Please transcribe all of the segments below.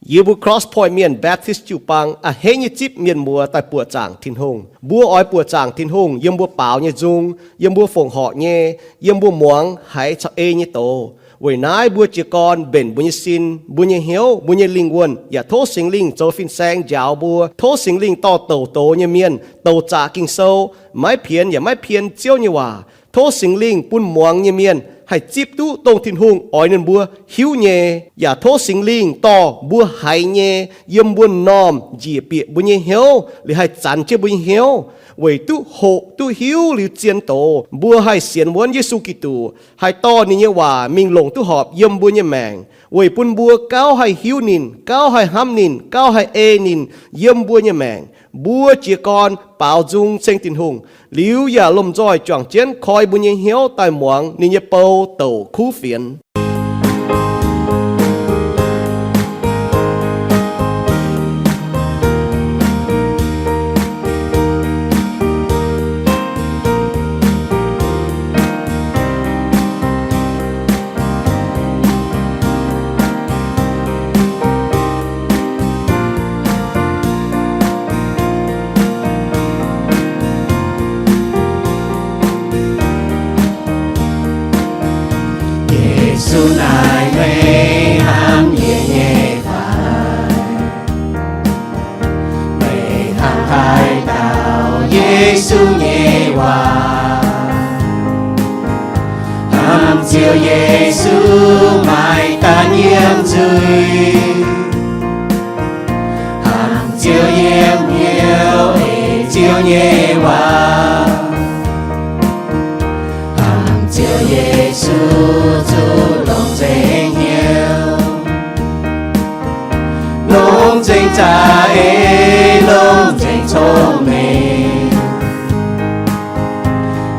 Yie mbuo Cross Point Mienh Baptist jiu-baang a'hneiv nyei zipv mienh muoz daaih buoqc zaangc Tin-Hungh. Mbuo oix buoqc zaangc Tin-Hungh yiem mbuo baaux nyei nzung, yiem mbuo fongc horc nyei, yiem mbuo muangx haiz caux ei nyei doz. Weic naaiv mbuo jiez gorn mbenc mbuo nyei sin, mbuo nyei hnyouv, mbuo nyei lingh wuonh, yaac tov Singx Lingh zoux fin-saeng njaaux mbuo. Tov Singx Lingh dorh douc doz nyei mienh, douc zaqc Ging-Sou, maiv pienx yaac maiv pien Ziouv nyei waac. Tov Singx Lingh bun muangx nyei mienh haih zipv duqv dongh Tin-Hungh oix ninh mbuo hiuv nyei, yaac tov Singx Lingh dorh mbuo haiz nyei yiem mbuo m'normh njiec bieqc mbuo nyei hnyouv, liuz haih zanx jienv mbuo nyei hnyouv, weic duqv hoqc duqv hiuv liuz zien doz, mbuo haih sienx wuonv Yesu Giduc, haih dorh ninh nyei waac mingh longc duqv horpc yiem mbuo nyei maengc, weic bun mbuo gauh haih hiuv ninh, gauh haih hnamv ninh, gauh haih ei ninh yiem mbuo nyei maengc. Mbuo jiez gorn baaux nzung ceng Tin-Hungh, liuz yaac lomh nzoih juangc jienv koi mbuo nyei hnyouv daaih muangx ninh nyei bou douc kuv fienx. Yesu naaic meih hnangv yie nyei fai? Meih hnangv haaix dauh Yesu nyei waac? Hnamv Ziouv Yesu maaih daaih yiem nzuih. Hnamv Ziouv yiem hnyouv ei Ziouv nyei waac. Hnamv Ziouv Yesu zuqc longc nzengc hnyouv, longc nzengc za'eix, longc nzengc cong-mengh.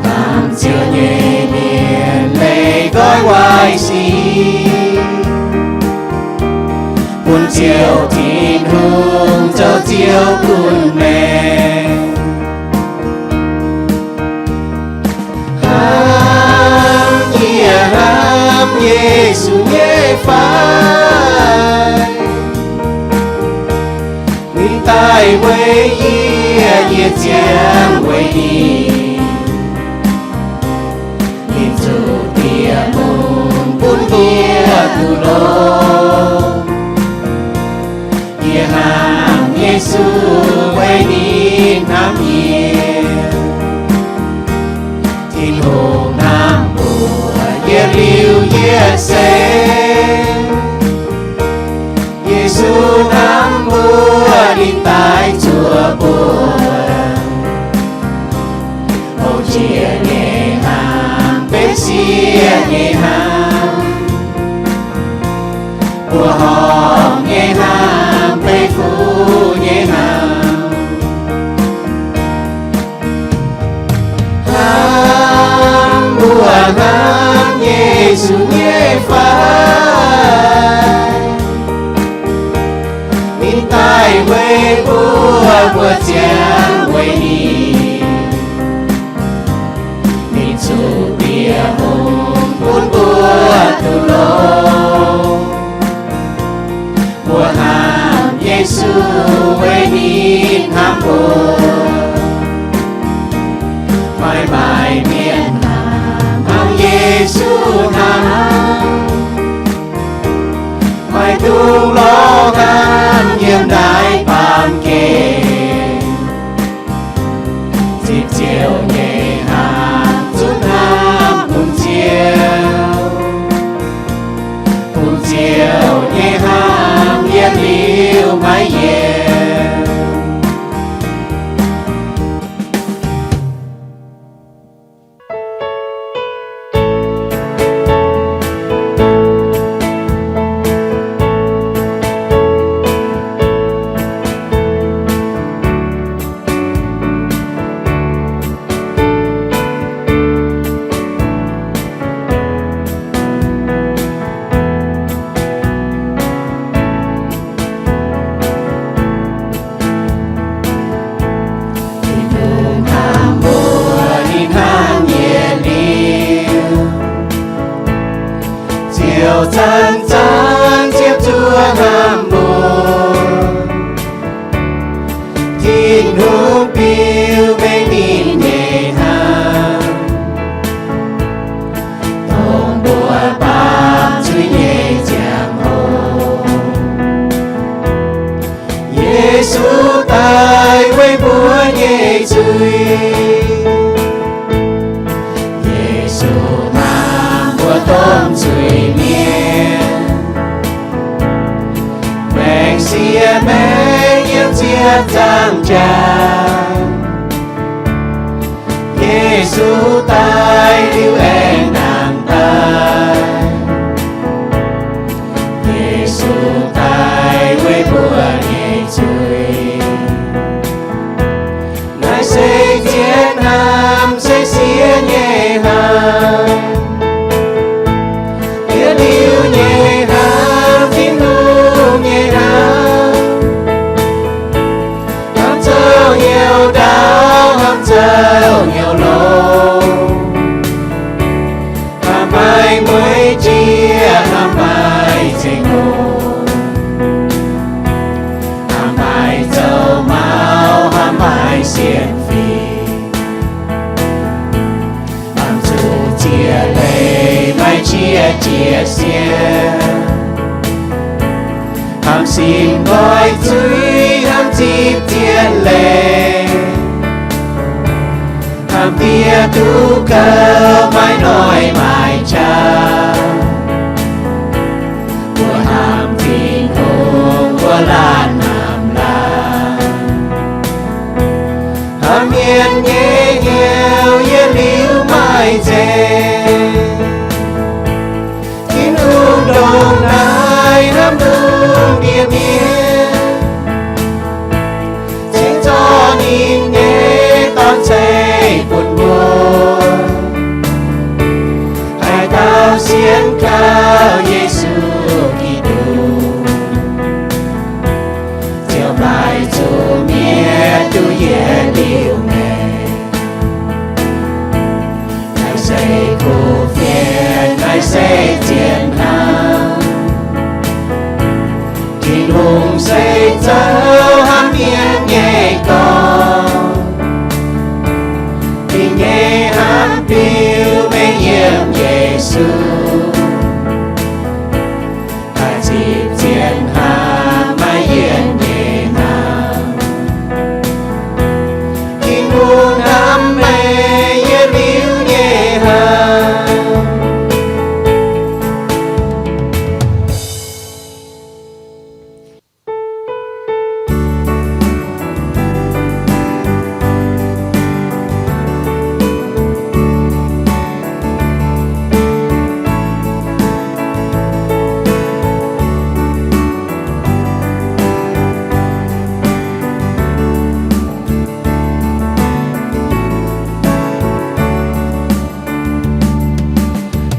Hnamv Ziouv nyei mienh leih nqoi waaic sic, bun Ziouv Tin-Hungh zoux Ziouv bun meih. Hnamv yie, hnamv Yesu nyei fai? Ninh daaih weic yie, yie ziangh weic ninh. Ninh zuqc diex mun bun yie duqv longx. Yie hnamv Yesu weic ninh hnamv yie. Tin-Hungh hnamv mbuox yie liuz yie se, Yesu hnamv mbuo, ninh daaih zuoqc mbuo. Houv jiex nyei hnamv benx sieqv nyei hnamv. Mbuo horpc nyei hnamv benx fuqv nyei hnamv. Hnamv mbuo hnamv Yesu nyei fai? Ninh daaih weic mbuo, mbuo ziangh weic ninh. Ninh zuqc bieqc hungh bun mbuo duqv longx. Mbuo hnamv Yesu weic ninh hnamv mbuo. Maaih maaih mienh hnamv hnangv Yesu hnamv. Maiv dungx lorz hnamv yiem naaiv baamh gen. Zipv Ziouv nyei hnamv, zungv hnamv bun Ziouv. Bun Ziouv nyei hnamv yietc liuz maiv yienc. Yesu daaih weic mbuo nyei zuiz. Yesu hnamv mbuo domh zuiz mienh, maengc siex maengc yiem ziepc nzaangc jaax. Yesu daaih liuz aengx nangh daaih. Yesu daaih weic mbuo nyei zuiz. Naaiv se zien hnamv, se siev nyei hnamv. Yietc liuz nyei hnamv, Tin-Hungh nyei hnamv. Hnamv zoux hnyouv ndaauv, hnamv zoux hnyouv longx. Hnamv maiv mueiz jiex, hnamv maiv ceng-nongx. Hnamv maiv zoux mauv, hnamv maiv sienx fim. Hnamv zuqc ziex leih, maiv qiex jiez sienx. Hnamv simv nqoi zuiz, hnamv zipv zien leiz. Hnamv diex duqv gouv, maiv noic maaic qaqv. Mbuo hnamv Tin-Hungh, mbuo laanh hnamv laanh. Hnamv mienh nyei hnyouv, yietc liuz maaih nzengc. Tin-Hungh ndongc naaiv hnamv lungh ndiev mienh, cingx zorqv ninh nyei Dorn-Seix bun mbuo. Haaix dauh sienx kaux Yesu Giduc, ziouc maiv zuqc mietc, duqv yietc liuz maengc. Naaiv se kuv fienx, naaiv se zien hnamv. Tin-Hungh se zoux hnamv mienh nyei gorx. Ninh nyei hnamv biux mengh yiem Yesu. Haih zipv zien hnamv, maiv yienc nyei hnamv. Tin-Hungh hnamv meih yietc liuz nyei hnamv.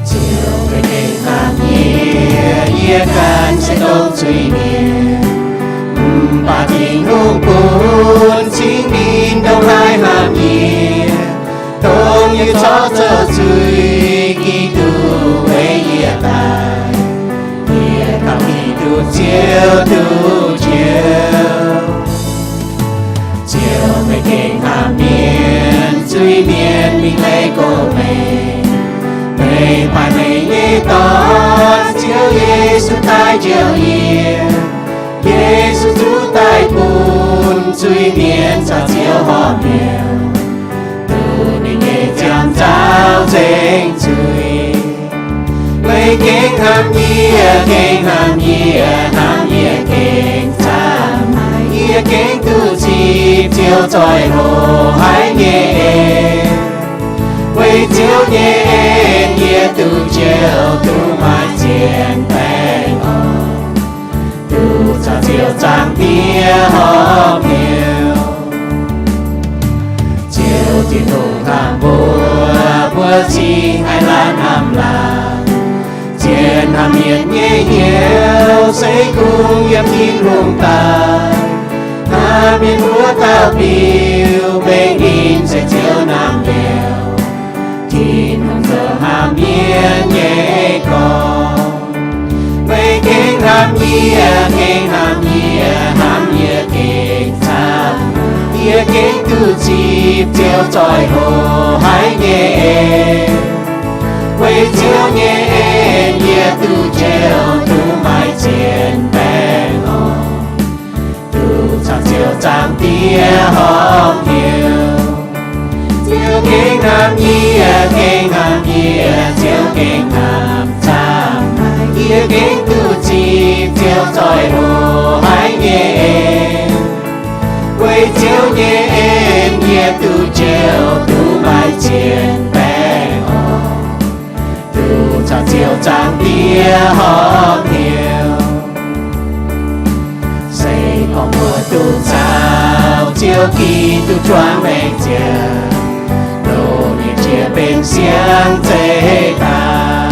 Ziouv meih gengh hnamv yie, yie ganh se dongh zuiz-mienh. Mv baac Tin-Hungh bun Singx Lingh ndongc haaix hnamv yie, dongh yie corc zoux zuiz, Giduc weic yie daic. Yie kaux Giduc Ziouv duqv njoux. Ziouv meih gengh hnamv mienh, zuiz-mienh mingh leiz gorngv meih. Meih baaih meih nyei Dorn, Ziouv Yesu daaih njoux yie. Yesu zuqc daaih bun zuiz-mienh caux Ziouv horpc hnyouv, duqv ninh nyei jangx nzauh nzengc zuiz. Meih gengh hnamv yie, gengh hnamv yie, hnamv yie gengh camv haic. Yie gengh duqv zipv Ziouv zoih hlo haic nyei en. Weic Ziouv nyei en yie duqv njoux, duqv maaih zien baengh orn, duqv caux Ziouv Zaangc Diex horpc hnyouv. Ziouv Tin-Hungh hnamv mbuo, mbuo cingx haih laanh hnamv laanh. Zien hnamv mienh nyei hnyouv se kungx yiem Tin-Hungh daaih. Hnamv mienh wuov dauh biux, mbenc ninh se Ziouv naamh nyouz. Tin-Hungh zoux hnamv mienh nyei gorx. Meih gengh hnamv yie, gengh hnamv yie, hnamv yie gengh camv. Yie gengh duqv zipv Ziouv zoih hlo haic nyei en. Weic Ziouv nyei en yie duqv njoux, duqv maaih zien baengh orn, duqv caux Ziouv Zaangc Diex horpc hnyouv. Ziouv gengh hnamv yie, gengh hnamv yie, Ziouv gengh hnamv camv haic. Yie gengh duqv zipv Ziouv zoih loz-hnangv nyei en. Weic Ziouv nyei en yie duqv njoux, duqv maaih zien baengh orn, duqv caux Ziouv Zaangc Diex horpc hnyouv. Se gorngv mbuo duqv caux Ziouv Giduc juangc maengc ziangh, loz-hnoi jiex benx siang zeiz daaih.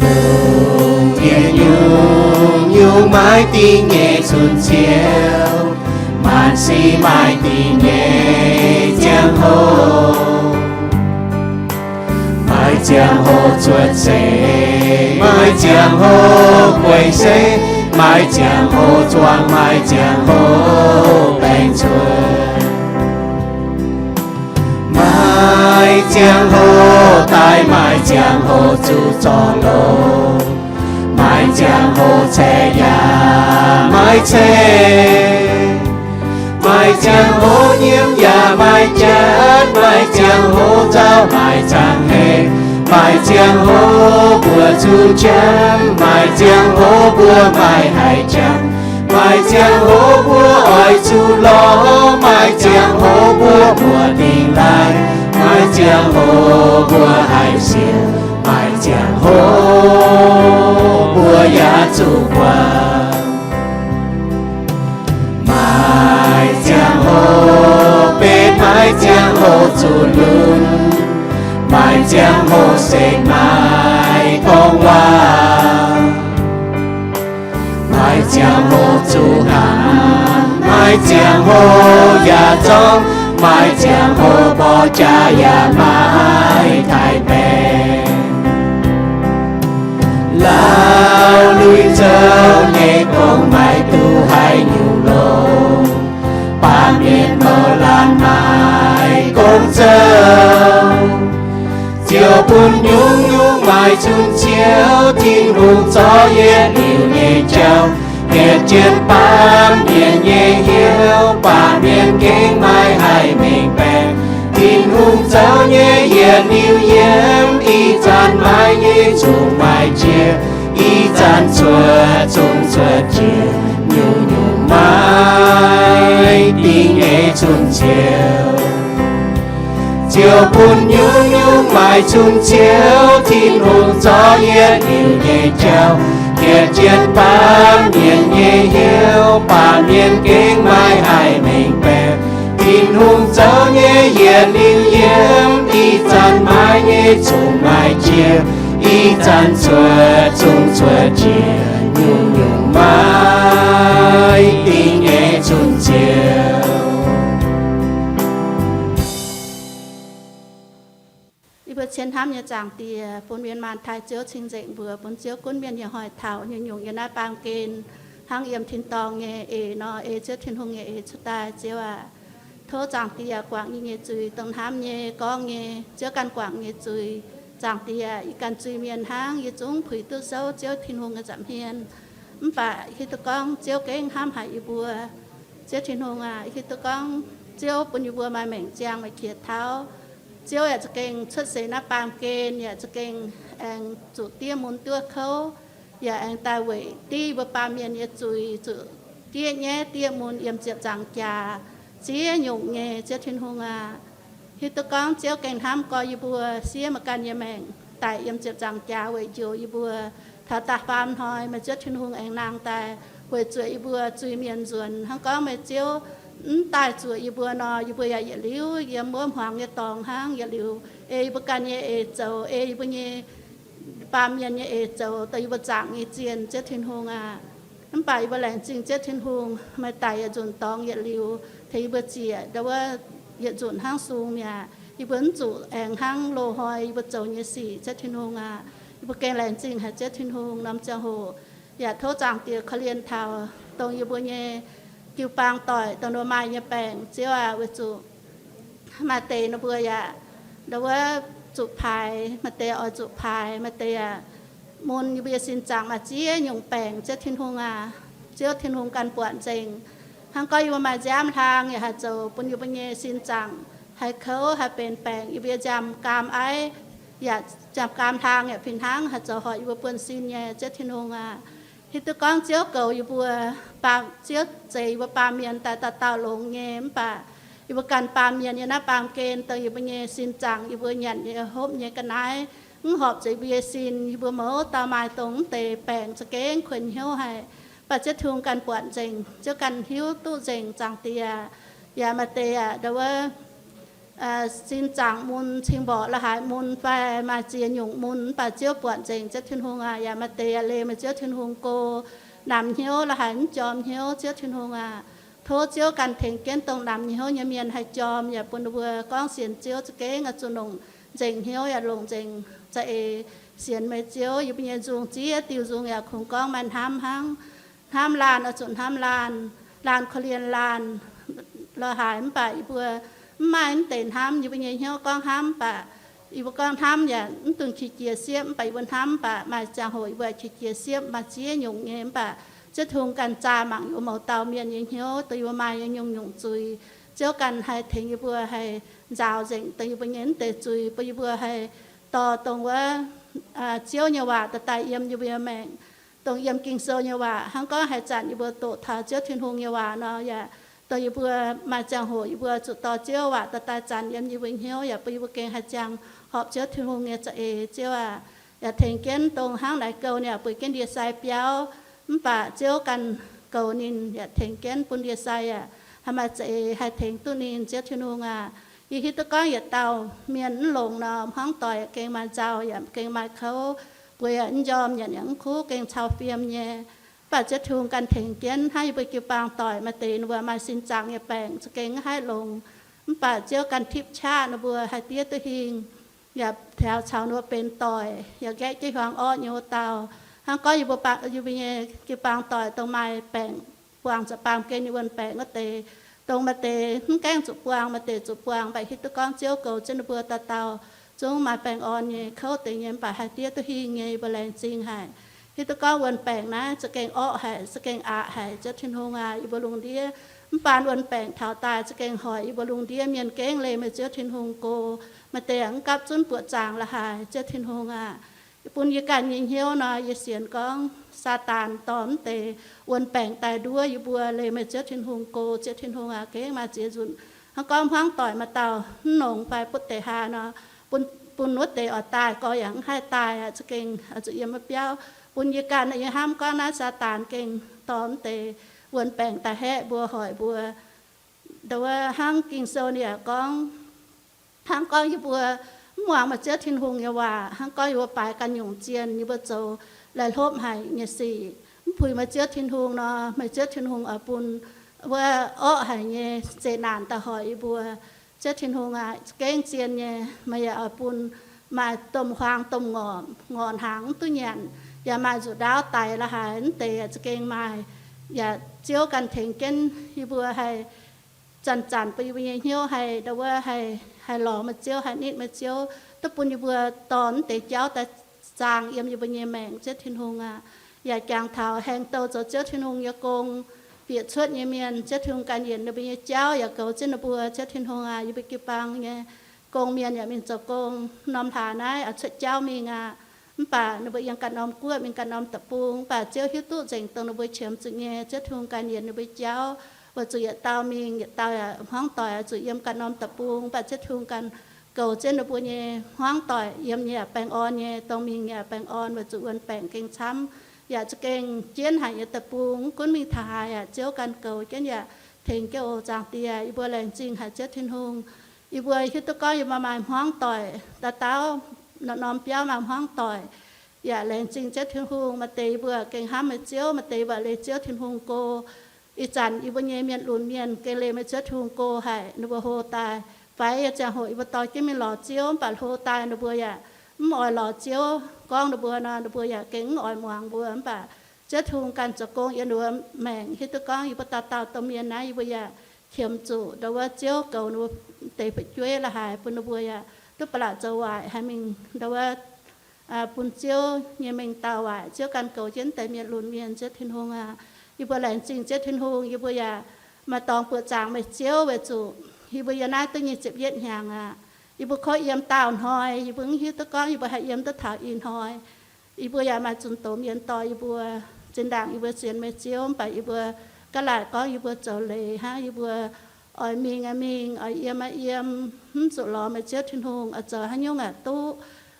Lungh ndiev nyungc-nyungc maaih dingc nyei cun-ciouv, maanc sic maaih dingc nyei ziangh hoc. Maaih ziangh hoc cuotv seix, maaih ziangh hoc gueic seix, maaih ziangh hoc zuangx, maaih ziangh hoc baengc cuotv. Maaih ziangh hoc daaih, maaih ziangh hoc zuqc zorc longx, maaih ziangh hoc ceix yaac maaih ceix. Maaih ziangh hoc nyiemv yaac maaih jatv, maaih ziangh hoc nzauh maaih cang heix, maaih ziangh hoc mbuo zuqc jangv, maaih ziangh hoc mbuo maaih haic jangv, maaih ziangh hoc mbuo oix zuqc lorz, maaih ziangh hoc mbuo muoz-dingh laih, maaih ziangh hoc mbuo haiz sienx, maaih ziangh hoc mbuo yaac zuqc guangc. Maaih ziangh hoc benx, maaih ziangh hoc zuqc lunx, maaih ziangh hoc se maaih gorngv waac. Maaih ziangh hoc zuqc hnaanx, maaih ziangh hoc yaac zorngv, maaih ziangh hoc mborqv jaax yaac maaih taaix-baengc. Lauh lui nzouv nyei gong maaih duqv haaix nyungc longx, baamh mienh mouz laanh maaih gong zoux. Ziouv bun nyungc-nyungc maaih cun-ciouv, Tin-Hungh zorqv yietc liuz nyei jauv, yietc jienv baamh mienh nyei hnyouv, baamh mienh gengh maiv haih mengh baeqc. Tin-Hungh zoux nyei yietc liuz yiem, ih zanc maaih nyei zungv maaih jiex, ih zanc cuotv zungv cuotv jiex, nyungc-nyungc maaih dingc nyei cun-ciouv. Ziouv bun nyungc-nyungc maaih cun-ciouv, Tin-Hungh zorqv yietc liuz nyei jauv, yietc jienv baamh mienh nyei hnyouv, baamh mienh gengh maiv haih mengh baeqc. Tin-Hungh zoux nyei yietc liuz yiem, ih zanc maaih nyei zungv maaih jiex, ih zanc cuotv zungv cuotv jiex, nyungc-nyungc maaih dingc nyei cun-ciouv. Yie mbuo cien hnamv nyei Zaangc Diex, bun mienh maanh taaih Ziouv cing-nzengc mbuox, bun Ziouv gunv mienh nyei hnoi-taux nyungc-nyungc yiem naaiv baamh gen hnangv yiem tin-dorngh nyei eix nor, ei Ziouv Tin-Hungh nyei eix cuotv daaih. Ziouv aac, tov Zaangc Diex guangc yie nyei zuiz, dongh hnamv nyei, gorngv nyei, Ziouv ganh guangc nyei zuiz. Zaangc Diex, yie ganh zuiz-mienh hnangv, yie zungv puix duqv souv Ziouv Tin-Hungh nyei nza'hmien. Mv baac hiuv duqv gorngv Ziouv gengh hnamv haic yie mbuo. Ziouv Tin-Hungh aac, hiuv duqv gorngv Ziouv bun yie mbuo maaih maengc ziangh, maaih qiex tauv. Ziouv yaac za'gengh cuotv seix naaiv baamh gen, yaac za'gengh aengx zuqc diev mun duqv kouv, yaac aengx daaih weic div yie mbuo baamh mienh nyei zuiz zuqc diev nyaiv diev mun yiem ziepc nzaangc jaax ziex nyungc nyei. Ziouv Tin-Hungh aac, hiuv duqv gorngv Ziouv gengh hnamv gorx yie mbuo siev meih ganh nyei maengc daic yiem ziepc nzaangc jaax weic njoux yie mbuo. Taux da'faam hnoi meih Ziouv Tin-Hungh aengx nangh daaih weic zuoqc yie mbuo zuiz-mienh nzuonx. Hnangv gorngv meih Ziouv mv daaih zuoqc yie mbuo nor, yie mbuo yaac yietc liuz yiem wuov hmuangx nyei dorngx hnangv, yietc liuz ei yie mbuo ganh nyei eix zoux, ei yie mbuo nyei baamh mienh nyei eix zoux, dongh yie mbuo zaangc nyei zienh. Ziouv Tin-Hungh aac, Mv baac yie mbuo laengz zingh Ziouv Tin-Hungh, maaih daic yietc nzunc dorngx yietc liuz tengx yie mbuo ziec ndau wuov, yietc nzunc hnangv sung mi'aqv. Yie mbuo mv zuqc aengx hnangv loz-hnoi yie mbuo zoux nyei sic, Ziouv Tin-Hungh aac. Yie mbuo gengh laengz zingh haic Ziouv Tin-Hungh norm ziangh hoc. Yaac tov Zaangc Diex korv-lienh taux dongh yie mbuo nyei jiu-baang doic, dongh ninh mbuo maaih nyei baengc, Ziouv aac, weic zuqc maaih deix ninh mbuo yaac ndau wuov zuqc paaix, maaih deix oix zuqc paaix, maaih deix yaac mun yie mbuo nyei sin zaangc maaih ziex nyungc baengc, Ziouv Tin-Hungh aac. Ziouv Tin-Hungh ganh buatc nzengc. Hnangv gorngv yie mbuo maaih nziaamv hlaang yaac haih zoux bun yie mbuo nyei sin zaangc haih kouv, haih benx baengc, yie mbuo nyei nziaamv-gaam aiv yaac, nziaamv-gaam hlaang yaac fih hnangv haih zoux horpc yie mbuo buonv-sin nyei, Ziouv Tin-Hungh aac. Hiuv duqv gorngv Ziouv goux yie mbuo, baamh, Ziouv zeix yie mbuo baamh mienh daaih dauh dauh longx nyei, mv baac yie mbuo ganh baamh mienh nyei naaiv baamh gen, dongh yie mbuo nyei sin zaangc, yie mbuo nyanc nyei, hopv nyei ga'naaiv, mv horpc zuqc yie mbuo nyei sin. Yie mbuo mouz dauh maaih dongh mv deix baengc za'gengh kuonx hnyouv haic, mv baac Ziouv Tin-Hungh ganh buatc nzengc, Ziouv ganh hiuv duqv nzengc, Zaangc Diex. Yaac maaih deix aac, ndau wuov sin zaangc mun, cing-mborqc la'haaix mun fai maaih ziex nyungc mun, mv baac Ziouv buatc nzengc, Ziouv Tin-Hungh aac. Yaac maaih deix yaac leih meih Ziouv Tin-Hungh go, namx hnyouv la'haaix mv jorm hnyouv, Ziouv Tin-Hungh aac. Tov Ziouv ganh tengx jienv dongh namx nyei hnyouv nyei mienh haih jorm, yaac bun ninh mbuo gorngv sienx Ziouv za'gengh oix zuqc longc nzengc hnyouv yaac longc nzengc za'eix sienx meih Ziouv. Yie mbuo nyei nzung ziex diuh nzung yaac kungx gorngv maaih hnamv hnangv. Hnamv laanh oix zuqc hnamv laanh, laanh korv-lienh laanh la'haaix, mv baac yie mbuo mv maaih mv deix hnamv. Yie mbuo nyei hnyouv gorngv hnamv, mv baac yie mbuo gorngv hnamv yaac mv dungx qiex jiez siepv, mv baac yie mbuo hnamv, mv baac maaih ziangh hoc yie mbuo qiex jiez siepv, maaih ziex nyungc nyei. Mv baac Ziouv Tin-Hungh ganh zaah mangc yie mbuo mouz dauh mienh nyei hnyouv, dongh yie mbuo maaih nyei nyungc-nyungc zuiz, Ziouv ganh haih tengx yie mbuo haih nzaaux nzengc dongh yie mbuo nyei mv deix zuiz, bun yie mbuo haih dorh dongh wuov Ziouv nyei waac daaih daaih yiem yie mbuo nyei maengc, dongh yiem Ging-Sou nyei waac. Hnangv gorngv haaix zanc yie mbuo doqc taux Ziouv Tin-Hungh nyei waac nor, yaac dongh yie mbuo maaih ziangh hoc yie mbuo zuqc dorh Ziouv waac daaih daaih zanc yiem yie mbuo hnyouv, yaac bun yie mbuo gengh haih ziangh horpc Ziouv Tin-Hungh nyei za'eix, Ziouv aac. Yaac tengx jienv dongh hnangv naaic gouh ninh yaac bueix jienv ndie-sai biauv, mv baac Ziouv ganh goux ninh, yaac tengx jienv bun ndie-sai yaac haih maaih za'eix haih tengx duqv ninh, Ziouv Tin-Hungh aac. Yie hiuv duqv gorngv yietc dauh mienh mv longx nor, hmuangv doic yaac gengh maaih nzauh, yaac gengh maaih kouv, bueix yaac mv njormh, nyanc yaac mv kuv, gengh cau fiem nyei. Mv baac Ziouv Tin-Hungh ganh tengx jienv hnangv yie mbuo jiu-baang doic maaih deix ninh mbuo maaih sin zaangc nyei baengc za'gengh mv haih longx, mv baac Ziouv ganh tipv qaqv ninh mbuo haih diev duqv hingh, yaac taux ninh mbuo benx doic, yaac nqaeqv jienv hiuang orqv nyei wuov dauh. Hnangv gorngv yie mbuo, yie mbuo nyei jiu-baang doic dongh maaih baengc buangh za'baamh gen nyei wuon-baengc wuov deix, dongh maaih deix mv gaengh zuqc buangh, maaih deix zuqc buangh, mv baac hiuv duqv gorngv Ziouv goux jienv ninh mbuo dauh dauh zungv maaih baengh orn nyei, kouv deix nyei, mv baac haih diev duqv hingh nyei, yie mbuo laengz zingh haic. Hiuv duqv gorngv wuon-baengc naaiv za'gengh orqv haic, za'gengh aqc haic, Ziouv Tin-Hungh aac, yie mbuo lungh ndiev mv baan wuon-baengc taux daaih za'gengh hoic yie mbuo lungh ndiev mienh gengh leih meih Ziouv Tin-Hungh go. Maaih deix yaac mv gapv zunv buoqc zaangc la'haaix, Ziouv Tin-Hungh aac. Bun yie ganh nyei hnyouv nor, yie sienx gorngv Saadaan dorh mv deix wuon-baengc daaih nduov yie mbuo, leih meih Ziouv Tin-Hungh go, Ziouv Tin-Hungh aac, gengh maaih ziex nzunc. Hnangv gorngv hmuangv doic maaih dauh mv longx fai butv deix haa nor, bun, bun wuov deix oix daaih gorx yaac mv haih daaih aqv, za'gengh oix zuqc yiem wuov biauv. Bun yie ganh yie hnamv gorngv naaiv Saadaan gengh dorh mv deix wuon-baengc daaih haeqv mbuo, hoic mbuo. Ndau wuov hnangv Ging-Sou ninh yaac gorngv, hnangv gorngv yie mbuo mv muangx meih Ziouv Tin-Hungh nyei waac, hnangv gorngv yie mbuo baaix ganh nyungc zien, yie mbuo zoux laih hlopv haic nyei sic, mv puix meih Ziouv Tin-Hungh nor, meih Ziouv Tin-Hungh oix bun wuov orqv haic nyei zeqc naanc daaih hoic yie mbuo. Ziouv Tin-Hungh aac, gengh zien nyei, meih yaac oix bun maaih domh huaang domh ngorc, ngorc hnaangx mv duqv nyanc, yaac maaih nzuqc ndaauv daix la'haaix mv deix za'gengh maaih. Yaac Ziouv ganh tengx jienv yie mbuo haih zanc-zanc bun yie mbuo nyei hnyouv haih ndau wuov haih, haih lorz meih Ziouv, haih nitv meih Ziouv, duqv bun yie mbuo dorh mv deix jauv daaih zaang yiem yie mbuo nyei maengc, Ziouv Tin-Hungh aac. Yaac jangx taux haengh douh zoux Ziouv Tin-Hungh nyei gong, bieqc cuotv nyei mienh, Ziouv Tin-Hungh ganh yienc ninh mbuo nyei jauv yaac goux jienv ninh mbuo, Ziouv Tin-Hungh aac. Yie mbuo jiu-baang nyei gong mienh yaac mingh zoux gong, norm hlaax naaiv oix cuotv jauv mingh aqv. Mv baac ninh mbuo yiem ganh norm guoqv, mingh ganh norm deic-bung, mv baac Ziouv hiuv duqv nzengc dongh ninh mbuo qiemx zuqc nyei. Ziouv Tin-Hungh ganh yienc ninh mbuo jauv, weic zuqc yietc dauh mingh, yietc dauh yaac hmuangv doic oix zuqc yiem ganh norm deic-bung, mv baac Ziouv Tin-Hungh ganh goux jienv ninh mbuo nyei hmuangv doic, yiem nyei yaac baengh orn nyei, dongh mingh nyei yaac baengh orn, weic zuqc wuon-baengc gengh camv, yaac za'gengh jienv haic nyei deic-bung. Mv gunv mingh taux haaix yaac Ziouv ganh goux jienv yaac tengx jienv oc. Nzangc-diex, yie mbuo laengz zingh haic Ziouv Tin-Hungh. Yie mbuo hiuv duqv gorngv yie mbuo maaih hmuangv doic, dauh dauh norm-norm biauv maaih hmuangv doic. Yaac laengz zingh Ziouv Tin-Hungh, maaih deix yie mbuo gengh hnamv meih Ziouv, maaih deix yie mbuo leih Ziouv Tin-Hungh go. Ih zanc yie mbuo nyei mienh lunx mienh gengh leih meih Ziouv Tin-Hungh go haic, ninh mbuo hlo daaih. Fai yie ziangh hoc yie mbuo dorh jienv mingh lorz Ziouv, mv baac hlo daaih ninh mbuo yaac mv oix lorz Ziouv. Gorngv ninh mbuo nor, ninh mbuo yaac gengh mv oix muangx mbuo. Mv baac Ziouv Tin-Hungh ganh zoux gong yiem ninh mbuo maengc, hiuv duqv gorngv yie mbuo dauh dauh domh mienh naaiv, yie mbuo yaac qiemx zuqc ndau wuov Ziouv goux ninh mbuo deix fu'jueiv la'haaix, bun ninh mbuo yaac duqv ba'laqc zoux waaic, haih mingh ndau wuov bun Ziouv nyei mengh dauh waaic. Ziouv ganh goux jienv deix mienh lunx mienh, Ziouv Tin-Hungh aac. Yie mbuo laengz zingh Ziouv Tin-Hungh, yie mbuo yaac maaih dorngx buoqc zaangc meih Ziouv weic zuqc yie mbuo yiem naaiv duqv nyic ziepc yietv hnyangx aqv. Yie mbuo kov yiem daauh hnoi, yie mbuo mv hiuv duqv gorngv yie mbuo haih yiem duqv taux ih hnoi. Yie mbuo yaac maaih zunh doz mienh dorh yie mbuo. Zinh ndaangc yie mbuo sienx meih Ziouv, mv baac yie mbuo ga'laaic gorngv yie mbuo zoux leiz hnangv. Yie mbuo oix mingh aqv mingh, oix yiem aqv yiem, mv zuqc lorz meih Ziouv Tin-Hungh, oix zoux haaix nyungc aqv duqv.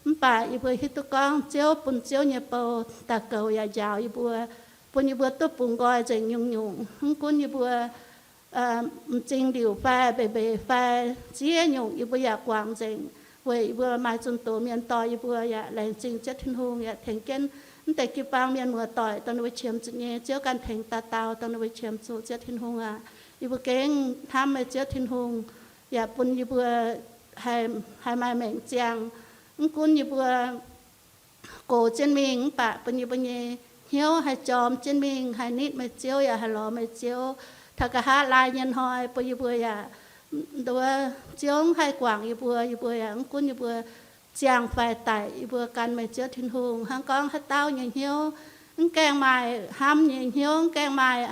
Mv baac yie mbuo hiuv duqv gorngv Ziouv, bun Ziouv nyei bou daaih goux yaac njaaux yie mbuo, bun yie mbuo duqv bungx nqoi nzengc nyungc-nyungc. Mv gunv yie mbuo m'zing liuc fai mbeix mbeix fai ziex nyungc, yie mbuo yaac guangc nzengc, weic yie mbuo maaih zunh doz mienh dorh yie mbuo. Yaac laengz zingh Ziouv Tin-Hungh yaac tengx jienv mv deix jiu-baang mienh muoz-doic dongh ninh mbuo qiemx zuqc nyei. Ziouv ganh tengx dauh dauh dongh ninh mbuo qiemx zuqc, Ziouv Tin-Hungh aac. Yie mbuo gengh hnamv meih, Ziouv Tin-Hungh, yaac bun yie mbuo haih maaih maengc ziangh. Mv gunv yie mbuo gox jienv mingh, mv baac bun yie mbuo nyei hnyouv haih jorm jienv mingh, haih nitv meih Ziouv yaac haih lorz meih Ziouv. Taux nqa'haav laai nyei hnoi bun yie mbuo yaac nduov Ziouv haih guangc yie mbuo. Yie mbuo yaac mv gunv yie mbuo ziangh fai daic, yie mbuo gan meih Ziouv Tin-Hungh. Hnangv gorngv haaix dauh nyei hnyouv mv gaengh maaih hnamv nyei hnyouv, mv gaengh maaih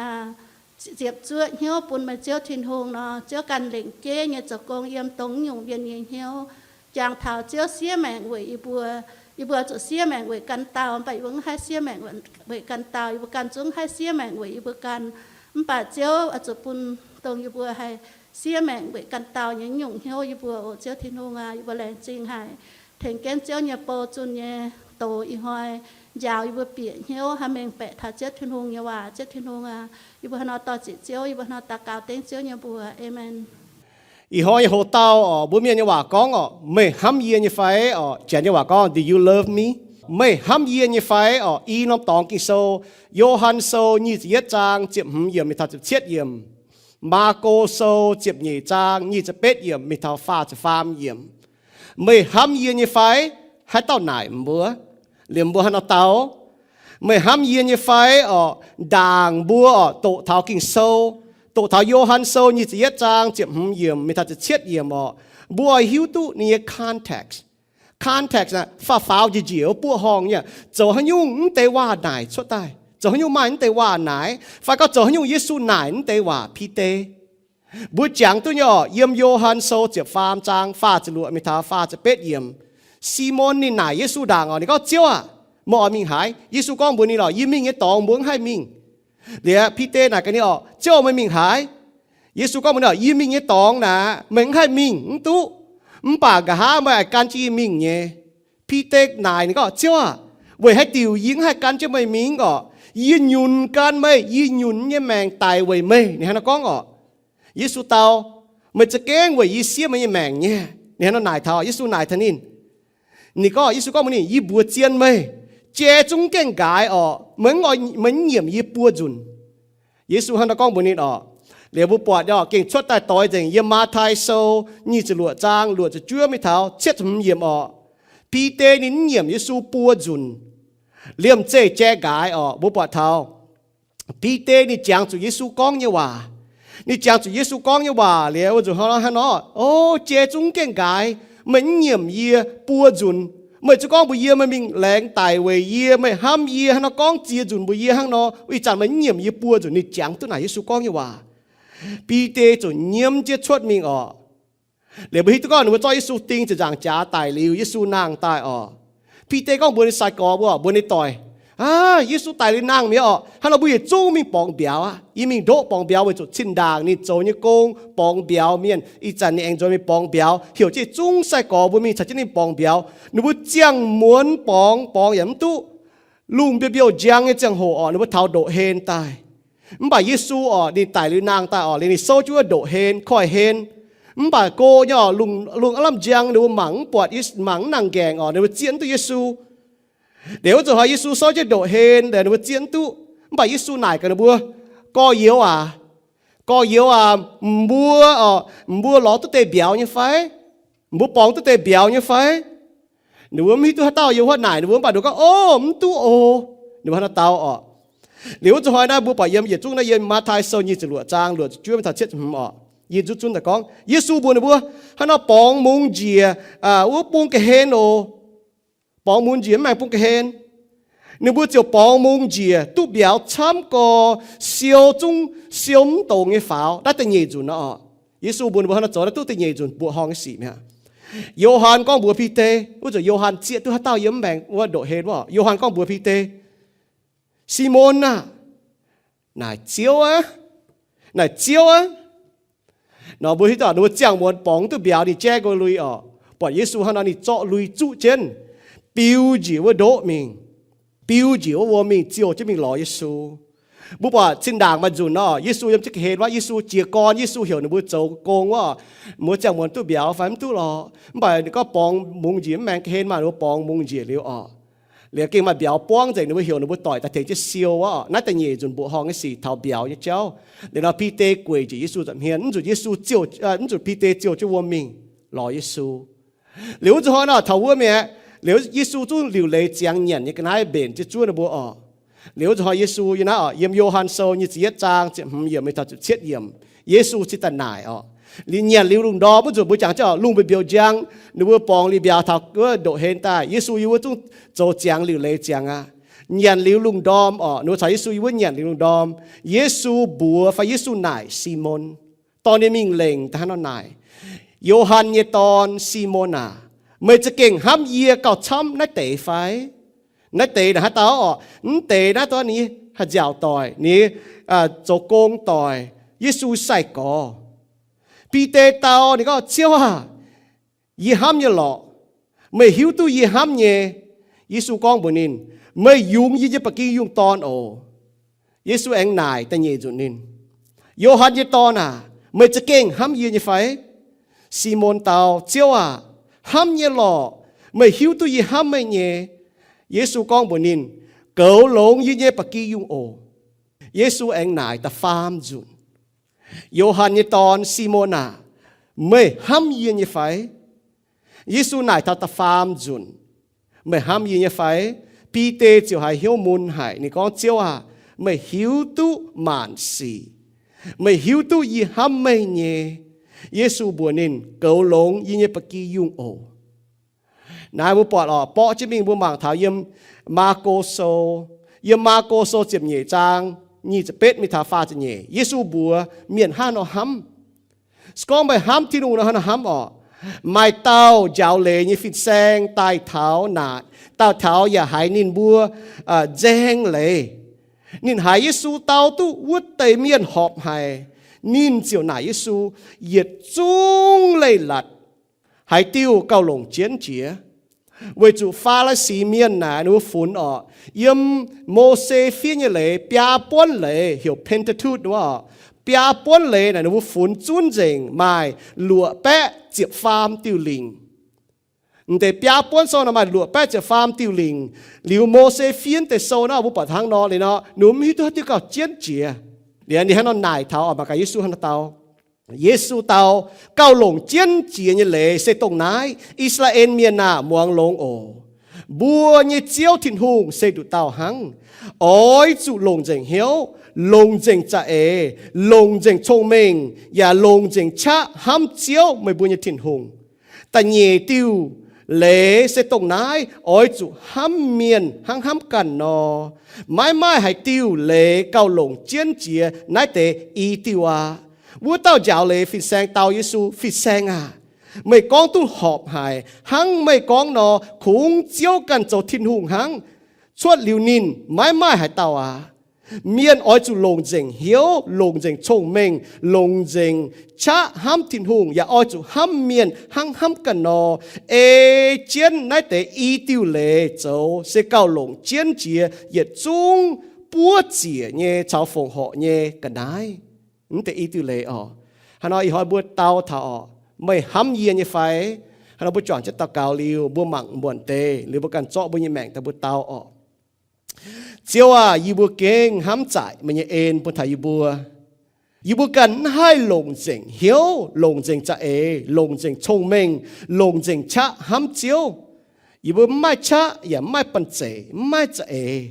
ziepc zuoqv hnyouv bun meih Ziouv Tin-Hungh nor, Ziouv ganh lengc jeiv nyei zoux gong yiem dongh nyungc mienh nyei hnyouv. Jangx taux Ziouv siev maengc weic yie mbuo. Yie mbuo zuqc siev maengc weic ganh dauh, mv baac yie mbuo mv haih siev maengc weic ganh dauh. Yie mbuo ganh zungv haih siev maengc weic yie mbuo ganh. Mv baac Ziouv oix zuqc bun dongh yie mbuo haih siev maengc weic ganh dauh nyei nyungc hnyouv yie mbuo oc. Ziouv Tin-Hungh aac, yie mbuo laengz zingh haic tengx jienv Ziouv nyei bou zunh nyei doz ih hnoi njaaux yie mbuo bieqc hnyouv haih mengh baeqc taux Ziouv Tin-Hungh nyei waac. Ziouv Tin-Hungh aac, yie mbuo hnangv nor dor-ziec Ziouv, yie mbuo hnangv nor daux gaux dengv Ziouv nyei mbuox. Aamen. Ih hnoi nyei hoc-dauh oc, mbuo Mienh nyei waac gorngv oc, meih hnamv yie nyei fai oc, Janx nyei waac gorngv, Do you love me? Meih hnamv yie nyei fai oc? I norm dorngx Ging-Sou, Yo^han Sou nyic ziepc yietv zaang ziepc hmz yiemc mingh taux ziepc cietv yiemc. Maako Sou ziepc nyeic zaang nyic ziepc betv yiemc mingh taux faah ziepc faam yiemc. Meih hnamv yie nyei fai? Haaix dauh naaic mbuo? Liemh mbuo hnangv nor dau, meih hnamv yie nyei fai oc? Ndaangc mbuo oc, doqc taux Ging-Sou, doqc taux Yo^han Sou nyic ziepc yietv zaang ziepc hmz yiemc mingh taux ziepc cietv yiemc oc, mbuo oix hiuv duqv ninh nyei context. Context naaic faaux-faaux njiec njiec wuov buoqv horngh nyei, zoux haaix nyungc mv deix waac naaic cuotv daaih, zoux haaix nyungc maaih mv deix waac naaic, fai gorngv zoux haaix nyungc Yesu naaic mv deix waac Bide. Mbuo jangx duqv nyei oc, yiem Yo^han Sou ziepc faam zaang faah ziepc luoqc mingh taux faah ziepc betv yiemc. Simon ninh naaic Yesu ndaangc oc, ninh gorngv, Ziouv aah! Meih oix mingh haaix? Yesu gorngv mbuox ninh oc, Yie mingh nyei dorngx mbuo mv haih mingh. Liuz Bide naaic gaax ninh oc, Ziouv, meih mingh haaix? Yesu gorngv mbuox ninh oc, Yie mingh nyei dorngx naaic meih mv haih mingh mv duqv, mv baac nqa'haav meih aengx gan jienv yie mingh nyei. Bide naaic ninh gorngv, Ziouv aah! Weic haaix diuc yie mv haih gan jienv meih mingh oc? Yie nyunc gan meih, yie nyunc nyei maengc daic weic meih. Ninh hnangv nor gorngv oc. Yesu dau, Meih za'gengh weic yie siev meih nyei maengc nyei. Ninh hnangv nor naaic taux, Yesu naaic taux ninh. Ninh gorngv, Yesu gorngv mbuox ninh, Yie mbuox zien meih, jai zungv gaengh nqaaix oc, meih mv oix, meih mv nyiemc yie buo nzunc. Yesu hnangv nor gorngv mbuox ninh oc. Liuz mbuo buatc nyei oc, gengh cuotv daaih doix nzengc yiem Matv^tai Sou nyic ziepc luoqc zaang luoqc ziepc juov mingh taux cietv ziepc hmz yiemc oc. Bide ninh mv nyiemc Yesu buo nzunc. Liemh zeih jai nqaaix oc, mbuo buatc taux Bide ninh jangx zuqc Yesu gorngv nyei waac. Ninh jangx zuqc Yesu gorngv nyei waac liuz, wuov nzunc hnangv nor, O, jai zungv gaengh nqaaix, meih mv nyiemc yie buo nzunc. Meih zuqc gorngv mbuox yie meih mingh laengz daic weic yie, meih hnamv yie hnangv nor gorngv ziex nzunc mbuox yie hnangv nor, ih zanc meih mv nyiemc yie buo nzunc. Ninh jangx duqv naaic Yesu gorngv nyei waac. Bide ziouc nyiemv jienv cuotv mingh oc. Liuz mbuo hiuv duqv gorngv ninh mbuo zorqv Yesu ding ziepc nzaangc jaax daic liuz, Yesu nangh daaih oc. Bide gorngv mbuox ninh sai-gorx mbuo, mbuox ninh doic, Aav, Yesu daic liuz nangh mi'aqv oc. Hnangv nor mbuo yietc zungv mingh borngz mbiauz aqv. Yie mingh ndoqv borngz mbiauz weic zuqc zinh ndaangc ninh zoux nyei gong borngz mbiauz mienh. Ih zanc ninh aengx nzuonx mingh borngz mbiauz, heuc jienv zungv sai-gorx mbuo mingh caux jienv ninh borngz mbiauz. Ninh mbuo ziangh muonz borngz, borngz yaac mv duqv. Lungh mbiouh mbiouh njang nyei ziangh hoc oc, ninh mbuo taux ndoqv-hlen daaih. Mv baac Yesu oc, ninh daic liuz nangh daaih oc, liuz ninh souv jienv wuov ndoqv-hlen, koiv-hlen. Mv baac go nyei oc, lungh, lungh aav lamh njang, ninh mbuo mangc mv buatc, mangc mv nangc nqaengc oc, ninh mbuo zieqv mv duqv Yesu. Liuz wuov zanc hnoi Yesu sortv jienv ndoqc hlen, ninh mbuo zieqv mv duqv. Mv baac Yesu naaic gaax ninh mbuo, Gorx-youz aac, gorx-youz aac, mbuo, mbuo lorz duqv deix mbiauz nyei fai? Mbuo borngz duqv deix mbiauz nyei fai? Ninh mbuo mv hiuv duqv haaix dauh yiem wuov naaic ninh mbuo, mv baac ninh mbuo gorngv, Ov, mv duqv oc. Ninh mbuo hnangv naaiv dau oc. Liuz wuov zanc hnoi naaiv mbuo buatc yiem yietc zungv naaiv yiem Matv^tai Sou nyic ziepc luoqc zaang luoqc ziepc juov mingh taux cietv ziepc hmz oc. Yie nzutv zunv daaih gorngv, Yesu mbuox ninh mbuo, Hnangv nor borngz mungz njiec wuov bung ga'hlen oc. Borngz mungz njiec mv maengx bung ga'hlen. Ninh mbuo ziouc borngz mungz njiec duqv mbiauz camv gorx, siou zungv siou mv dongz nyei faaux. Naaiv da'nyeic nzunc nor oc. Yesu mbuox ninh mbuo hnangv nor zoux naaiv duqv da'nyeic nzunc mbuoqc horngh nyei sic mi'aqv. Yo^han gorngv mbuox Bide, wuov zanc Yo^han zieqv duqv haaix dauh yiem mv maengx wuov ndoqc hlen wuov, Yo^han gorngv mbuox Bide, Simon aah, naaic Ziouv aqv, naaic Ziouv aqv. Nor mbuo hiuv duqv ninh mbuo ziangh muonz borngz duqv mbiauz ninh jaiv nqoi lui oc. Buatc Yesu hnangv nor ninh zorqv lui zuqv jienv, biu njiec wuov ndoqv mingh, biu njiec wuov wuom mingh ziouc jienv mingh lorz Yesu. Mbuo buatc zinh ndaangc maaih nzunc nor, Yesu yiem jienv ga'hlen wuov, Yesu jiez gorn, Yesu heuc ninh mbuo zoux gong wuov, mbuo ziangh muonz duqv mbiauz fai mv duqv lorqc. Mv baac ninh gorngv borngz mungz njiec mv maengx ga'hlen maah, ninh mbuo borngz mungz njiec liuz oc. Liuz gengh maaih mbiauz buangv nzengc, ninh mbuo heuc ninh mbuo doic daaih tengx jienv siou wuov. Naaiv da'nyeic nzunc mbuoqc horngh nyei sic taux mbiauz nyei jauv. Liuz nor Bide gueic njiec Yesu nza'hmien, mv nzunc Yesu ziouc, mv nzunc Bide ziouc jienv wuom mingh lorz Yesu. Liuz wuov zanc hnoi nor taux wuov mi'aqv. Liuz Yesu zungv liuc leiz ziangx nyanc nyei ga'naaiv mbenc jienv zuov ninh mbuo oc. Liuz wuov zanc hnoi Yesu yiem naaiv oc, yiem Yo^han Sou nyic ziepc yietv zaang ziepc hmz yiemc mingh taux ziepc cietv yiemc, Yesu cingx daaih naaic oc. Liuz nyanc liuz lungh ndorm, mv nzunc mbuo jangx jienv oc, lungh mbiauz njang, ninh mbuo borngz liuz mbiauz taux wuov ndoqc hlen daaih, Yesu yiem wuov zungv zoux ziangx liuc leiz ziangx aqv. Nyanc liuz lungh ndorm oc, ninh mbuo caux Yesu yiem wuov nyanc liuz lungh ndorm. Yesu mbuox fai Yesu naaic Simon, dorh ninh mingh lengc daaih hnangv nor naaic, Yo^han nyei dorn, Simon aac, meih za'gengh hnamv yie gauh camv naaiv deix fai? Naaiv deix naaic haaix dauh oc? Mv deix naaiv dauh ninh haih nziaauc doic, ninh zoux gong doic, Yesu sai-gorx. Bide dau ninh gorngv, Ziouv aah, yie hnamv nyei lorqc. Meih hiuv duqv yie hnamv nyei. Yesu gorngv mbuox ninh, Meih yungz yie nyei ba'gi yungh dorn oc. Yesu aengx naaic da'nyeic nzunc ninh, Yo^han nyei dorn aac, meih za'gengh hnamv yie nyei fai? Simon dau, Ziouv aac, hnamv nyei lorqc. Meih hiuv duqv yie hnamv meih nyei. Yesu gorngv mbuox ninh, Goux longx yie nyei ba'gi yungh oc. Yesu aengx naaic da'faam nzunc, Yo^han nyei dorn, Simon aac, meih hnamv yie nyei fai? Yesu naaic taux da'faam nzunc, Meih hnamv yie nyei fai? Bide ziouc haiz hnyouv mun haic. Ninh gorngv, Ziouv aah, meih hiuv duqv maanc sic. Meih hiuv duqv yie hnamv meih nyei. Yesu mbuox ninh, Goux longx yie nyei ba'gi yungh oc. Naaiv mbuo buatc oc, borqv jienv mingh mbuo mangc taux yiem Maako Sou, yiem Maako Sou ziepc nyeic zaang nyic ziepc betv mingh taux faah ziepc nyeic, Yesu mbuox mienh hnangv nor hnamv. Se gorngv meih hnamv Tin-Hungh nor, hnangv nor hnamv oc. Maaih dauh njaaux leiz nyei fin-saeng daaih taux naaic, daaih taux yaac haiz ninh mbuo nzaeng leiz. Ninh haiz Yesu dau duqv wuov deix mienh horpc haic, ninh ziouc naaic Yesu, Yietc zungv leiz-latc haaix diuh gauh longc jienv jiex? Weic zuqc Faa^li^si mienh naaic ninh mbuo funx oc, yiem Mose fiev nyei leiz biaa buonv leiz heuc Pentateuch wuov oc. Biaa buonv leiz naaic ninh mbuo funx zunv nzengc maaih luoqc baeqv ziepc faam diuh lingc. M'deix biaa buonv sou nor maaih luoqc baeqv ziepc faam diuh lingc. Liuz Mose fiev deix sou nor mbuo buatc hnangv nor liuz nor, ninh mbuo mv hiuv duqv haaix diuh gauh jienv jiex. Liuz ninh hnangv nor naaic taux oc, mangc gaax Yesu hnangv nor dau. Yesu dau, Gauh longc jienv jiex nyei leiz se dongh naaiv, I^saa^laa^en Mienh aah, muangx longx oc. Mbuo nyei Ziouv Tin-Hungh se nduqc dauh hnangv. Oix zuqc longc nzengc hnyouv, longc nzengc za'eix, longc nzengc cong-mengh, yaac longc nzengc qaqv hnamv Ziouv, meih mbuo nyei Tin-Hungh. Da'nyeic diuh leiz se dongh naaiv, Oix zuqc hnamv mienh hnangv hnamv ganh nor. Maiv maaih haaix diuh leiz gauh longc jienv jiex naaiv deix i diuh aqv. Wuov dauh njaaux leiz fin-saeng dau Yesu, Fin-Saeng aah, meih gorngv duqv horpc haic. Hnangv meih gorngv nor, kungx Ziouv ganh zoux Tin-Hungh hnangv. Cuotv liuz ninh, maiv maaih haaix dauh aqv. Mienh oix zuqc longc nzengc hnyouv, longc nzengc cong-mengh, longc nzengc qaqv hnamv Tin-Hungh, yaac oix zuqc hnamv mienh hnangv hnamv ganh nor. Ei jienv naaiv deix i diuh leiz zoux se gauh longc jienv jiex yietc zungv buov ziec nyei caux fongc horc nyei ga'naaiv. Mv deix i diuh leiz oc. Hnangv nor ih hnoi mbuo dau taux oc, Meih hnamv yie nyei fai? Hnangv nor mbuo juangc jienv daux gaux liuz, mbuo mangc muonc deix liuz mbuo ganh zorqv mbuo nyei maengc daaih mbuo dau orqc. Ziouv aah, yie mbuo gengh hnamv zaaic meih nyei en bun taux yie mbuo. Yie mbuo ganh mv haih longc nzengc hnyouv, longc nzengc za'eix, longc nzengc cong-mengh, longc nzengc qaqv hnamv Ziouv. Yie mbuo mv maaih qaqv yaac mv maaih banh zeic, mv maaih za'eix.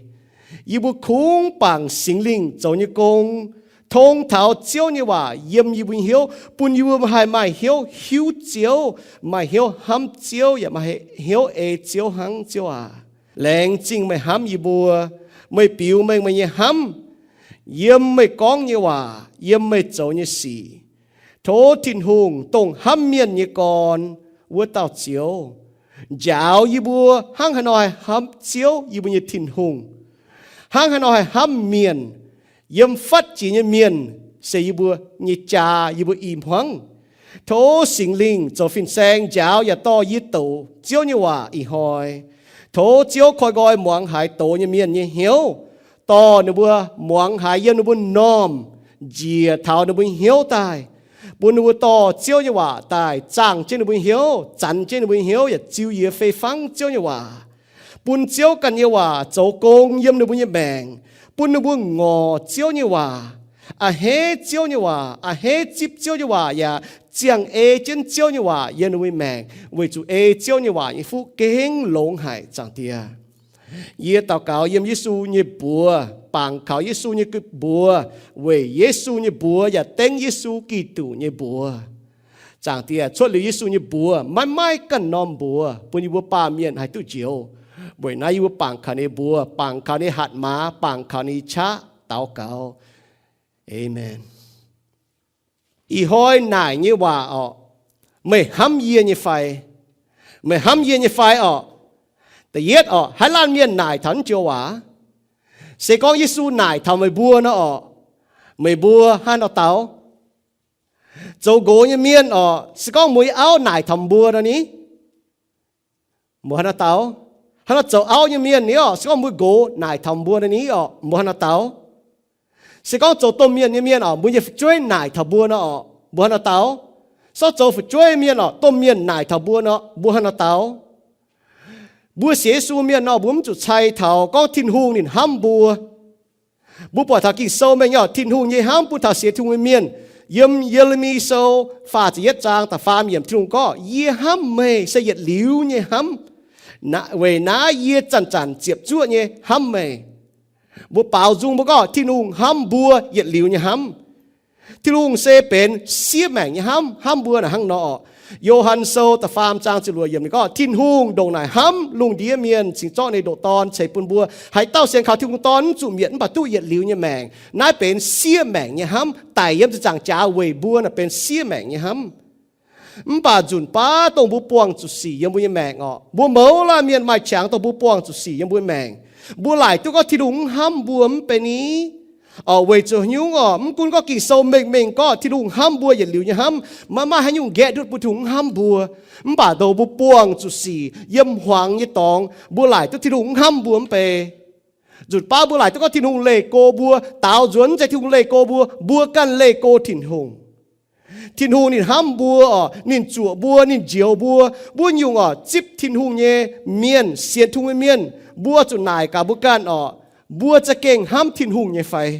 Yie mbuo kungx bangc Singx Lingh zoux nyei gong, tong taux Ziouv nyei waac yiem yie mbuo nyei hnyouv, bun yie mbuo haih maaih hnyouv hiuv Ziouv, maaih hnyouv hnamv Ziouv, yaac maaih hnyouv ei Ziouv hnangv. Ziouv aac, laengz zingh meih hnamv yie mbuo. Meih biux mengh meih nyei hnamv yiem meih gorngv nyei waac, yiem meih zoux nyei sic. Tov Tin-Hungh, dongh hnamv mienh nyei gorn wuov dauh Ziouv, njaaux yie mbuo hnangv haaix nor haih hnamv Ziouv, yie mbuo nyei Tin-Hungh, hnangv haaix nor haih hnamv mienh. Yiem fatv jiex nyei mienh se yie mbuo nyei jaa, yie mbuo i hmuangv. Tov Singx Lingh zoux fin-saeng njaaux yaac dorh yie doqc Ziouv nyei waac ih hnoi. Tov Ziouv koi nqoi muangx haiz doz nyei mienh nyei hnyouv, dorh ninh mbuo muangx haiz yiem ninh mbuo normh njiec taux ninh mbuo nyei hnyouv daaih, bun ninh mbuo dorh Ziouv nyei waac daaih zaangh jienv ninh mbuo nyei hnyouv, zanx jienv ninh mbuo nyei hnyouv, yaac ziux yie fei fangv Ziouv nyei waac, bun Ziouv ganh nyei waac zoux gong yiem ninh mbuo nyei maengc, bun ninh mbuo ngorc Ziouv nyei waac, a'hneiv Ziouv nyei waac, a'hneiv zipv Ziouv nyei waac, yaac ziangh ei jienv Ziouv nyei waac yiem ninh mbuo nyei maengc, weic zuqc ei Ziouv nyei waac nyei fuqv gengh longx haic, Zaangc Diex. Yie daux gaux yiem Yesu nyei mbuox, bangc kaux Yesu nyei mbuox, weic Yesu nyei mbuox yaac dengv Yesu Giduc nyei mbuox. Zaangc Diex, cuotv liuz Yesu nyei mbuox maiv maaih ganh norm mbuox bun yie mbuo baamh mienh haih duqv njoux. Weic naaiv yie mbuo bangc kaux ninh mbuox, bangc kaux ninh hatc maaz, bangc kaux ninh qaqv daux gaux. Aamen. Ih hnoi naaic nyei waac orqc, meih hnamv yie nyei fai? Meih hnamv yie nyei fai orqc? Da'yietv orqc, haaix laanh mienh naaic taux naaiv joux waac? Se gorngv Yesu naaic taux meih mbuo nor orqc, meih mbuo hnangv haaix nor daux? Zoux nqox nyei mienh orqc, se gorngv mbuo nyei auv naaic taux mbuo nor ni, mbuo hnangv haaix nor daux? Hnangv nor zoux auv nyei mienh ni orqc, se gorngv mbuo nqox naaic taux mbuo nor ni orqc, mbuo hnangv haaix nor daux? Se gorngv zoux domh mienh nyei mienh orqc, mbuo nyei fu'jueiv naaic taux mbuo nor orqc, mbuo hnangv haaix nor daux? Se gorngv zoux fu'jueiv mienh orqc, domh mienh naaic taux mbuo nor, mbuo hnangv haaix nor daux? Mbuo sienx Yesu mienh nor, mbuo mv zuqc cai taux gorngv Tin-Hungh ninh hnamv mbuo. Mbuo buatc taux Ging-Sou mengh nyei orqc, Tin-Hungh nyei hnamv bun taux sienx Tin-Hungh nyei mienh. Yiem Ye^le^mi Sou faah ziepc yietv zaang da'faam yiemc, Tin-Hungh gorngv, Yie hnamv meih se yietc liuz nyei hnamv. Weic naaiv yie zanc-zanc ziepc zuoqv nyei hnamv meih. Mbuo baaux nzung mbuo gorngv Tin-Hungh hnamv mbuo yietc liuz nyei hnamv. Tin-Hungh se benx siev maengc nyei hnamv, hnamv mbuo naaic hnangv nor orqc. Yo^han Sou da'faam zaang ziepc luoqc yiemc ninh gorngv, Tin-Hungh ndongc naaic hnamv lungh ndiev mienh cingx zorqv ninh ndoqc Dorn ceix bun mbuo. Haaix dauh sienx kaux Tin-Hungh Dorn mv zuqc mietc mv baac duqv yietc liuz nyei maengc. Naaiv benx siev maengc nyei hnamv, daic yiem ziepc nzaangc jaax weic mbuo naaic benx siev maengc nyei hnamv. Mv baac nzunc baav dongh mbuo buangh zuqc sic yiem mbuo nyei maengc orqc, mbuo mouz laanh mienh maaih qangx dongh mbuo buangh zuqc sic yiem mbuo maengc. Mbuo laaic duqv gorngv Tin-Hungh mv hnamv mbuo mv bei ni? Orqc, weic zuqc haaix nyungc orqc? Mv gunv gorngv Ging-Sou mengh mengh gorngv Tin-Hungh hnamv mbuo yietc liuz nyei hnamv, maiv maaih haaix nyungc nqaeqv ndutv bun Tin-Hungh mv hnamv mbuo. Mv baac dongh mbuo buangh zuqc sic yiem hmuangx nyei dorngx, mbuo laaic duqv Tin-Hungh mv hnamv mbuo mv bei. Nzunc baav mbuo laaic duqv gorngv Tin-Hungh leih go mbuo, daaux nzuonx mv zeiz Tin-Hungh leih go mbuo, mbuo ganh leih go Tin-Hungh. Tin-Hungh ninh hnamv mbuo orqc, ninh zuoqc mbuo, ninh njoux mbuo. Mbuo nyungc orqc, zipv Tin-Hungh nyei mienh, sienx Tin-Hungh nyei mienh, mbuo zuqc naaic gaax mbuo ganh orqc, mbuo za'gengh hnamv Tin-Hungh nyei fai?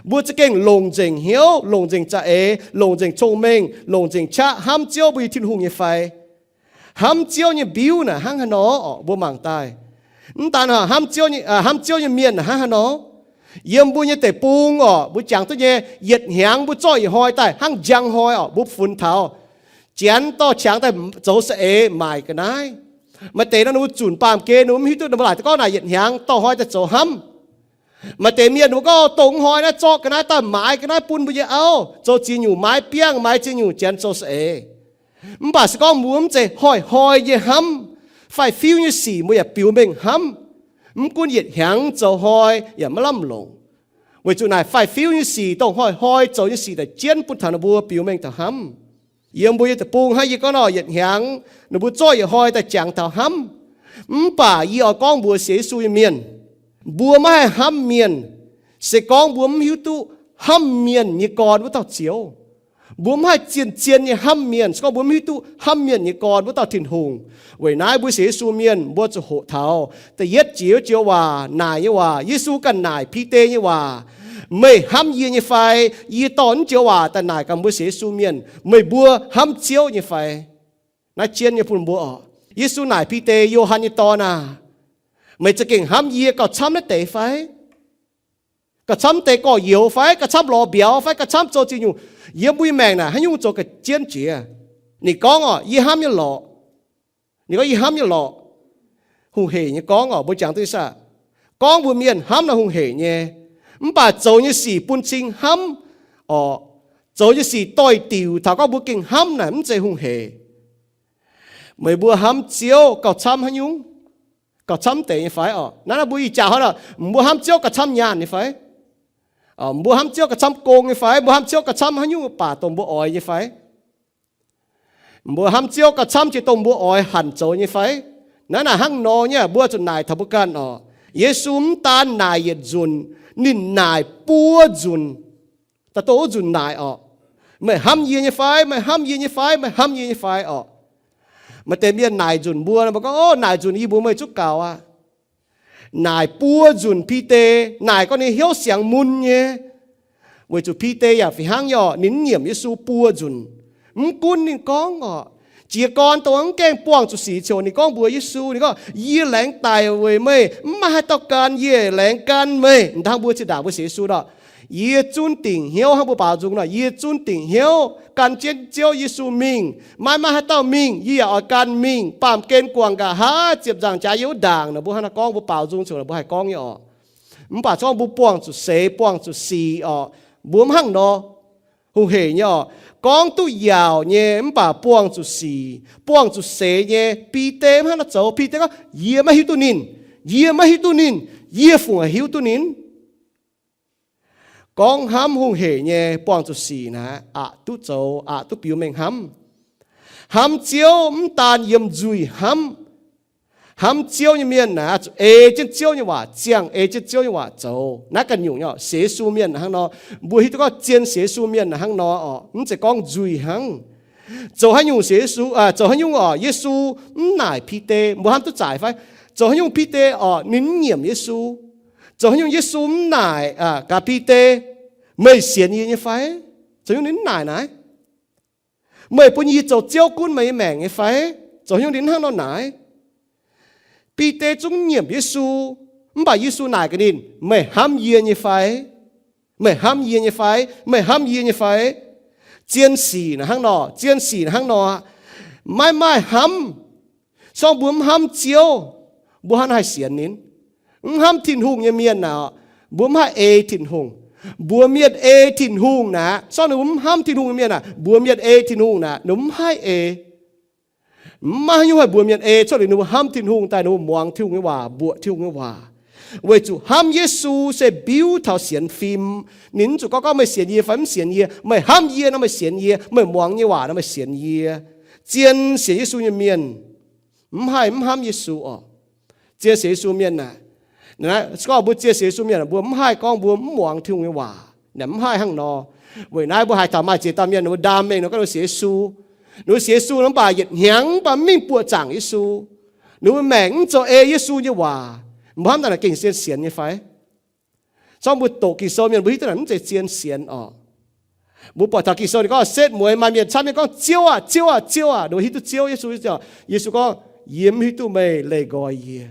Mbuo za'gengh longc nzengc hnyouv, longc nzengc za'eix, longc nzengc cong-mengh, longc nzengc qaqv hnamv Ziouv mbuo nyei Tin-Hungh nyei fai? Hnamv Ziouv nyei mbiuv naaic hnangv haaix nor orqc? Mbuo mangc daaih. Mv daan hnamv Ziouv nyei, hnamv Ziouv nyei mienh naaic hnangv haaix nor? Yiem mbuo nyei deic-bung orqc, mbuo jangx duqv nyei, yietc hnyangx mbuo zorqv ih hnoi daaih hnangv njang hnoi orqc, mbuo funx taux. Janx dorh qangx daaih zoux saeng-eix maaic ga'naaiv. Maaih deix nor ninh mbuo zunc baamh gen ninh mbuo mv hiuv duqv, ninh mbuo laaic duqv gorngv naaic yietc hnyangx dorh hnoi daaih zoux hnamv. Maaih deix mienh ninh mbuo gorngv dongh hnoi naaiv zorqv ga'naaiv daaih maaiz ga'naaiv bun mbuo nyei auv zoux ziex nyungc, maaiz biangv, maaiz ziex nyungc janx zoux saeng-eix. Mv baac se gorngv mbuo mv zeiz hnoi-hnoi nyei hnamv, faix-fiuv nyei sic mbuo yaac biux mengh hnamv. Mv gunv yietc hnyangx zoux hnoi yaac maiv lamh longc, weic zuqc naaic faix-fiuv nyei sic dongh hnoi-hnoi zoux nyei sic daaih jienv bun taux ninh mbuo biux mengh taux hnamv. Yiem mbuo nyei deic-bung hnangv yie gorngv nor, yietc hnyangx ninh mbuo zorqv yietc hnoi daaih jangx taux hnamv. Mv baac yie oix gorngv mbuox sienx Yesu nyei mienh, mbuo maiv haih hnamv mienh, se gorngv mbuo mv hiuv duqv hnamv mienh nyei gorn wuov dauh Ziouv. Mbuo mv haih zien-zien nyei hnamv mienh. Se gorngv mbuo mv hiuv duqv hnamv mienh nyei gorn, wuov dauh Tin-Hungh. Weic naaiv mbuo sienx Yesu mienh mbuo zuqc hoqc taux da'yietv jiex wuov joux waac, naaic nyei waac. Yesu ganh naaic Bide nyei waac, meih hnamv yie nyei fai? Yie dorh naaiv joux waac daaih naaic gaax mbuo sienx Yesu mienh, meih mbuo hnamv Ziouv nyei fai? Naaiv jienv nyei bun mbuo oc. Yesu naaic Bide, Yo^han nyei dorn aah, meih za'gengh hnamv yie gauh camv naaiv deix fai? Gauh camv deix gorx-youz fai? Gauh camv lorz mbiauz fai? Gauh camv zoux ziex nyungc? Yiem mbuo nyei maengc naaic haaix nyungc zoux ga'jienv jiex? Ninh gorngv oc, yie hnamv nyei lorqc. Ninh gorngv, yie hnamv nyei lorqc. Hungh heic nyei gorngv oc, mbuo jangx duqv saah? Gorngv mbuo mienh hnamv naaic hungh heic nyei, mv baac zoux nyei sic bun cing hnamv oc, zoux nyei sic doix-diuc taux gorngv mbuo gengh hnamv naaic mv zeiz hungh heic. Meih mbuo hnamv Ziouv gauh camv haaix nyungc? Gauh camv deix nyei fai oc? Naaiv mbuo ih jaax hnoi, mbuo hnamv Ziouv gauh camv nyaanh nyei fai? Mbuo hnamv Ziouv gauh camv gong nyei fai? Mbuo hnamv Ziouv gauh camv haaix nyungc baac dongh mbuo oix nyei fai? Mbuo hnamv Ziouv gauh camv jiex dongh mbuo oix hanc zoux nyei fai? Naaiv naaic hnangv nor nyei, mbuo zuqc naaic taux mbuo ganh oc. Yesu mv daan naaic yietc nzunc, ninh naaic buo nzunc. Daaih dongh wuov nzunc naaic oc, meih hnamv yie nyei fai? Meih hnamv yie nyei fai? Meih hnamv yie nyei fai oc? Maaih deix mienh naaic nzunc mbuo, mbuo gorngv, Ov, naaic nzunc yie mbuox meih zuqc gaux aqv. Naaic buo nzunc Bide, naaic gorngv ninh hnyouv siangx mun nyei. Weic zuqc Bide yaac fih hnangv nyei oc, ninh mv nyiemc Yesu buo nzunc. Mv gunv ninh gorngv oc, jiez gorn dongh mv gaengh buangh zuqc sic ziouc ninh gorngv mbuox Yesu, ninh gorngv, Yie laengz daic weic meih, mv maaih haaix dauh gan yie, laengz gan meih. Hnangv mbuo zinh ndaangc mbuo sienx Yesu nor, yie zunv dingc hnyouv, hnangv mbuo baaux nzung nor, yie zunv dingc hnyouv gan jienv Ziouv Yesu mingh. Maiv maaih haaix dauh mingh, yie yaac oix gan mingh. Baamh gen guangc nqa'haav ziepc nzaangc jaax yiem wuov ndaangc nor, mbuo hnangv naaiv gorngv, mbuo baaux nzung ziouc mbuo haih gorngv nyei oc. Mv baac se gorngv mbuo buangh zuqc seix, buangh zuqc sic oc, mbuo mv hnangv nor. Hungh heic nyei oc, gorngv duqv yaauc nyei mv baac buangh zuqc sic, buangh zuqc seix nyei, Bide mv hnangv nor zoux. Bide gorngv, Yie maiv hiuv duqv ninh. Yie maiv hiuv duqv ninh. Yie fungc hiuv duqv ninh? Gorngv hnamv hungh heic nyei buangh zuqc sic naaic, aqc duqv zoux, aqc duqv biux mengh hnamv. Hnamv Ziouv mv daan yiem nzuih hnamv. Hnamv Ziouv nyei mienh naaic zuqc ei jienv Ziouv nyei waac, ziangh ei jienv Ziouv nyei waac zoux. Naaiv ganh nyungc nyei oc. Sienx Yesu mienh hnangv nor, mbuo hiuv duqv gorngv zien sienx Yesu mienh hnangv nor oc, mv zeiz gorngv nzuih hnangv. Zoux haaix nyungc sienx Yesu, zoux haaix nyungc oc, Yesu mv naaic Bide, mbuo hnamv duqv zaaic fai? Zoux haaix nyungc Bide oc, ninh mv nyiemc Yesu? Zoux haaix nyungc Yesu mv naaic gaax Bide, Meih sienx yie nyei fai? Zoux nyungc ninh mv naaic naaic? Meih bun yie zoux Ziouv gunv meih nyei maengc nyei fai? Zoux haaix nyungc ninh mv hnangv nor naaic? Bide zungv nyiemc Yesu, mv baac Yesu naaic gaax ninh, Meih hnamv yie nyei fai? Meih hnamv yie nyei fai? Meih hnamv yie nyei fai? Zien sic naaic hnangv nor, zien sic naaic hnangv nor aqv. Maiv maaih hnamv. Se gorngv mbuo mv hnamv Ziouv, mbuo hnangv haaix sienx ninh? Mv hnamv Tin-Hungh nyei mienh naaic, mbuo mv haih ei Tin-Hungh. Mbuox mienh ei Tin-Hungh naaic, se gorngv ninh mbuo mv hnamv Tin-Hungh nyei mienh naaic, mbuox mienh ei Tin-Hungh naaic, ninh mbuo mv haih ei. Mv maaih haaix nyungc haih mbuox mienh ei, cuotv liuz ninh mbuo hnamv Tin-Hungh daaih, ninh mbuo muangx Tin-Hungh nyei waac, mbuoqc Tin-Hungh nyei waac. Weic zuqc hnamv Yesu se biuv taux sienx fim. Ninh mv zuqc gorngv, gorngv meih sienx yie fai mv sienx yie, meih hnamv yie nor meih sienx yie, meih muangx nyei waac nor meih sienx yie. Zien sienx Yesu nyei mienh mv haih mv hnamv Yesu oc. Zien sienx Yesu mienh naaic, se gorngv mbuo zien sienx Yesu mienh, mbuo mv haih gorngv mbuo mv muangx Tin-Hungh nyei waac. Naaic mv haih hnangv nor. Weic naaiv mbuo haaix taux maaih ziex dauh mienh ninh mbuo ndaam mengh nor gorngv ninh mbuo sienx Yesu, ninh mbuo sienx Yesu nor mv baac yietc hnyangx mv baac mv mingh buoqc zaangc Yesu. Ninh mbuo maengc mv zoux ei Yesu nyei waac. Mbuo hnamv daaih naaic gengh zien sienx nyei fai? Se gorngv mbuo doqc Ging-Sou mienh mbuo hiuv duqv naaic mv zeiz zien sienx oc. Mbuo buatc taux Ging-Sou ninh gorngv setv mueiz maaih mienh camv mienh gorngv, Ziouv aah! Ziouv aah! Ziouv aah! Ninh mbuo hiuv duqv Ziouv Yesu. Yesu gorngv, Yie mv hiuv duqv meih, leih nqoi yie.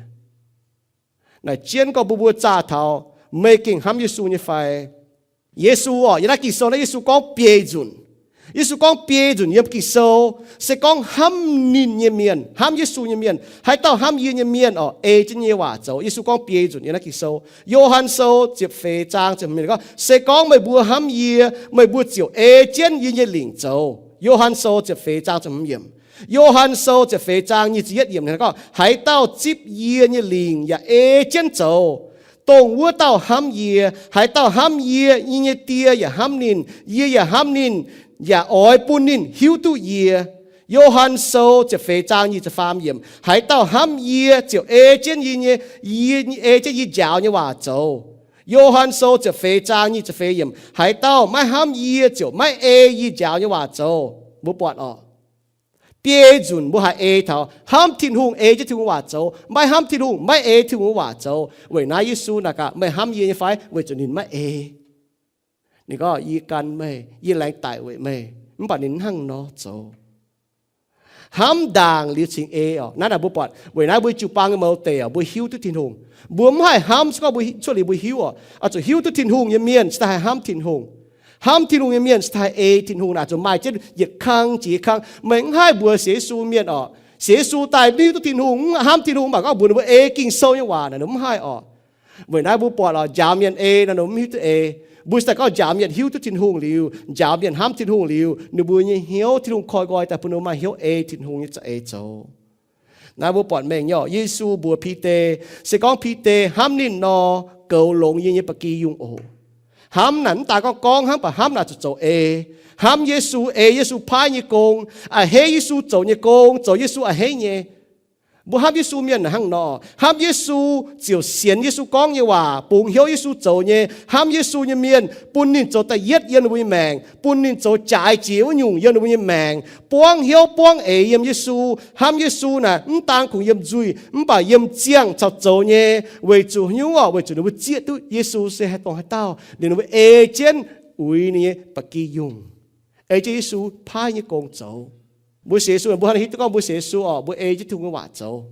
Naaic jienv gorngv mbuo mbuo zaah taux meih gengh hnamv Yesu nyei fai? Yesu oc, yiem naaiv Ging-Sou naaiv Yesu gorngv biei nzunc. Yesu gorngv biei nzunc yiem Ging-Sou, se gorngv hnamv ninh nyei mienh, hnamv Yesu nyei mienh, haaix dauh hnamv yie nyei mienh oc, ei jienv yie nyei waac zoux. Yesu gorngv biei nzunc yiem naaiv Ging-Sou. Yo^han Sou ziepc feix zaang ziepc hmz gorngv, Se gorngv meih mbuo hnamv yie, meih mbuo ziouc ei jienv yie nyei lingc zoux. Yo^han Sou ziepc feix zaang ziepc hmz yiemc. Yo^han Sou ziepc feix zaang nyic ziepc yietv yiemc gorngv, Haaix dauh zipv yie nyei lingc yaac ei jienv zoux, dongh wuov dauh hnamv yie. Haaix dauh hnamv yie, yie nyei Die yaac hnamv ninh. Yie yaac hnamv ninh, yaac oix bun ninh hiuv duqv yie. Yo^han Sou ziepc feix zaang nyic ziepc faam yiemc, Haaix dauh hnamv yie ziouc ei jienv yie nyei, yie ei jienv yie njaaux nyei waac zoux. Yo^han Sou ziepc feix zaang nyic ziepc feix yiemc, haaix dauh maiv hnamv yie ziouc maiv ei yie njaaux nyei waac zoux. Mbuo buatc oc, biei nzunc mbuo haih ei taux hnamv Tin-Hungh, ei jienv Tin-Hungh waac zoux. Maiv hnamv Tin-Hungh, maiv ei Tin-Hungh waac zoux. Weic naaiv Yesu naaic gaax, meih hnamv yie nyei fai? Weic zuqc ninh maiv ei. Ninh gorngv, yie gan meih, yie laengz daic weic meih. Mv baac ninh mv hnangv nor zoux. Hnamv ndaangc liuz cingx ei oc. Naaiv naaic mbuo buatc weic naaiv mbuo jiu-baang nyei mouz deic oc, mbuo hiuv duqv Tin-Hungh. Mbuo mv haih hnamv, se gorngv mbuo cuotv liuz mbuo hiuv oc, oix zuqc hiuv duqv Tin-Hungh nyei mienh cingx daaih haih hnamv Tin-Hungh. Hnamv Tin-Hungh nyei mienh cingx daaih haih ei Tin-Hungh. Naaic zuqc maaih jienv yietc kang jiex kang. Meih mv haih mbuox sienx Yesu mienh oc, sienx Yesu daaih mv hiuv duqv Tin-Hungh, mv hnamv Tin-Hungh, mv baac gorngv mbuox ninh mbuo ei Ging-Sou nyei waac naaic, ninh mbuo mv haih oc. Weic naaiv mbuo buatc oc, njaaux mienh ei nor ninh mbuo mv hiuv duqv ei. Mbuo se daaih gorngv njaaux mienh hiuv duqv Tin-Hungh liuz, njaaux mienh hnamv Tin-Hungh liuz, ninh mbuo nyei hnyouv Tin-Hungh koi nqoi daaih bun ninh mbuo maaih hnyouv ei Tin-Hungh nyei za'eix zoux. Naaiv mbuo buatc mengh nyei oc, Yesu mbuox Bide, se gorngv Bide hnamv ninh nor, goux longx yie nyei ba'gi yungh oc. Hnamv naaic mv daaih gorngv gorngv hnamv, baac hnamv naaic zuqc zoux ei. Hnamv Yesu, ei Yesu paaiv nyei gong, a'hneiv Yesu zoux nyei gong, zoux Yesu a'hneiv nyei. Mbuo hnamv Yesu mienh hnangv nor, hnamv Yesu ziouc sienx Yesu gorngv nyei waac, bungx hnyouv Yesu zoux nyei, hnamv Yesu nyei mienh bun ninh zoux da'yietv yiem ninh mbuo nyei maengc, bun ninh zoux jaaix jiex wuov nyungc yiem ninh mbuo nyei maengc, buangv hnyouv buangv eix yiem Yesu. Hnamv Yesu naaic mv daan kungx yiem nzuih, mv baac yiem ziangh caux zoux nyei. Weic zuqc haaix nyungc oc? Weic zuqc ninh mbuo zieqv duqv Yesu se haih dongh haaix dauh, liuz ninh mbuo ei jienv uix ninh nyei ba'gi yungh, ei jienv Yesu paaiv nyei gong zoux. Mbuo sienx Yesu, mbuo hnangv hiuv duqv gorngv mbuo sienx Yesu oc, mbuo ei jienv Tin-Hungh nyei waac zoux.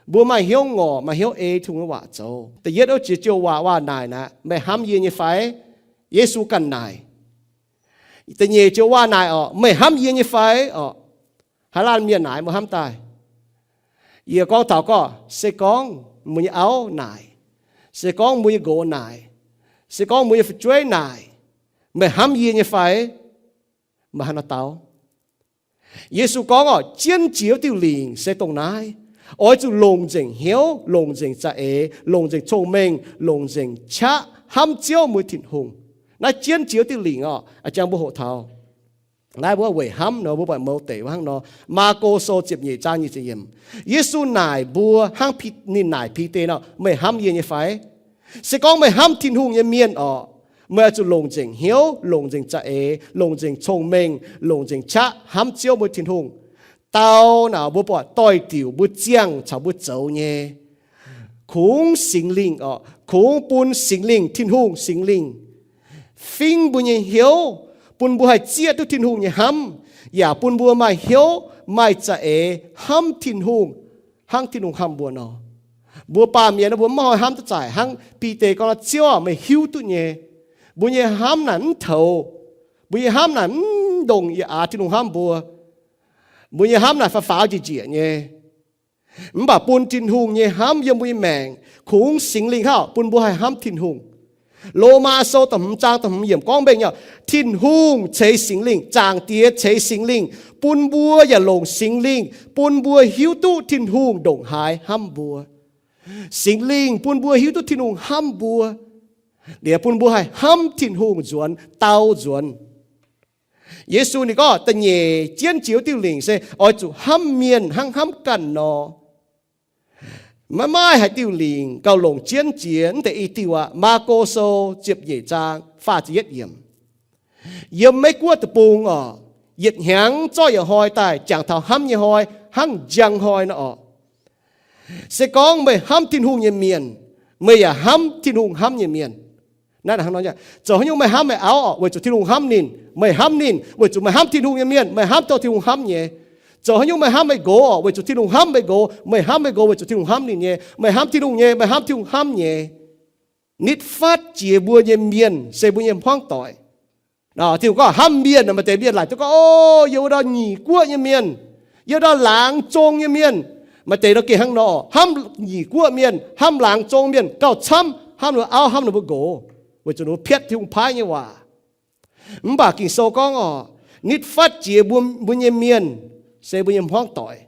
Mbuo maaih hnyouv ngorc, maaih hnyouv ei Tin-Hungh nyei waac zoux. Da'yietv wuov jiex joux waac, waac naaic naaic, meih hnamv yie nyei fai? Yesu ganh naaic. Da'nyeic joux waac naaic oc, meih hnamv yie nyei fai oc? Haaix laanh mienh naaic mbuo hnamv daaih? Yie gorngv taux gorngv, se gorngv mbuo nyei auv naaic, se gorngv mbuo nyei nqox naaic, se gorngv mbuo nyei fu'jueiv naaic, meih hnamv yie nyei fai? Meih hnangv nor dau. Yesu gorngv oc, jienv jiex wuov diuh lingc se dongh naaiv, oix zuqc longc nzengc hnyouv, longc nzengc za'eix, longc nzengc cong-mengh, longc nzengc qaqv hnamv Ziouv meih Tin-Hungh. Naaiv jienv jiex wuov diuh lingc oc, jangx mbuo hoqc taux. Naaiv mbuo weic hnamv nor, mbuo buatc mouz deic wuov hnangv nor. Maako Sou ziepc nyeic zaang nyic ziepc yiemc, Yesu naaic mbuo hnangv ninh naaic Bide nor, meih hnamv yie nyei fai? Se gorngv meih hnamv Tin-Hungh nyei mienh oc, meih oix zuqc longc nzengc hnyouv, longc nzengc za'eix, longc nzengc cong-mengh, longc nzengc qaqv hnamv Ziouv meih Tin-Hungh. Dau naaic mbuo buatc doix-diuc mbuo ziangh caux mbuo zoux nyei, kungx Singx Lingh oc, kungx bun Singx Lingh, Tin-Hungh Singx Lingh fingv mbuo nyei hnyouv, bun mbuo haih zieqv duqv Tin-Hungh nyei hnamv, yaac bun mbuo maaih hnyouv maaih za'eix hnamv Tin-Hungh hnangv Tin-Hungh hnamv mbuo nor. Mbuo baamh mienh mbuo mv hnoi hnamv duqv zaaic hnangv Bide gorngv, Ziouv aac, meih hiuv duqv nyei. Mbuo nyei hnamv naaic mv toux. Mbuo nyei hnamv naaic mv ndongc yietc aax Tin-Hungh hnamv mbuo. Mbuo nyei hnamv naaic faaux faaux njiec njiec nyei. Mv baac bun Tin-Hungh nyei hnamv yiem mbuo nyei maengc, kungx Singx Lingh hauv bun mbuo haih hnamv Tin-Hungh. Lomaa Sou da'hmz zaang da'hmz yiemc gorngv mengh nyei, Tin-Hungh ceix Singx Lingh, Zaangc Diex ceix Singx Lingh, bun mbuo yaac longc Singx Lingh bun mbuo hiuv duqv Tin-Hungh ndongc haaix hnamv mbuo. Singx Lingh bun mbuo hiuv duqv Tin-Hungh hnamv mbuo, liuz bun mbuo haih hnamv Tin-Hungh nzuonx, dau nzuonx. Yesu ninh gorngv da'nyeic jienv jiex wuov diuh lingc se oix zuqc hnamv mienh hnangv hnamv ganh nor. Maiv maaih haaix diuh lingc gauh longc jienv jiex mv deix i diuh aqv. Maako Sou ziepc nyeic zaang faah ziepc yietv yiemc. Yiem Meiv Guoqv deic-bung oc, yietc hnyangx zorqv yietc hnoi daaih jangx taux hnamv nyei hnoi hnangv njang hnoi nor oc. Se gorngv meih hnamv Tin-Hungh nyei mienh, meih yaac hnamv Tin-Hungh hnamv nyei mienh. Naaiv hnangv nor, zoux haaix nyungc meih hnamv meih auv oc, weic zuqc Tin-Hungh hnamv ninh. Meih hnamv ninh weic zuqc meih hnamv Tin-Hungh nyei mienh, meih hnamv taux Tin-Hungh hnamv nyei. Zoux haaix nyungc meih hnamv meih nqox oc, weic zuqc Tin-Hungh hnamv meih nqox. Meih hnamv meih nqox weic zuqc Tin-Hungh hnamv ninh nyei. Meih hnamv Tin-Hungh nyei, meih hnamv Tin-Hungh hnamv nyei. Nitv fatv jiex mbuo nyei mienh se mbuo nyei hmuangv doic. Tin-Hungh gorngv hnamv mienh, maaih deix mienh laaic duqv gorngv, O, yie wuov dauh nyic guoqv nyei mienh, yie wuov dauh laangz zong nyei mienh. Maaih deix nor gengh hnangv nor, hnamv nyic guoqv mienh, hnamv laangz zong mienh gauh camv hnamv ninh mbuo auv, hnamv ninh mbuo nqox, weic zuqc ninh mbuo piatv Tin-Hungh paaiv nyei waac. Mv baac Ging-Sou gorngv oc, nitv fatv jiex mbuo, mbuo nyei mienh se mbuo nyei hmuangv doic.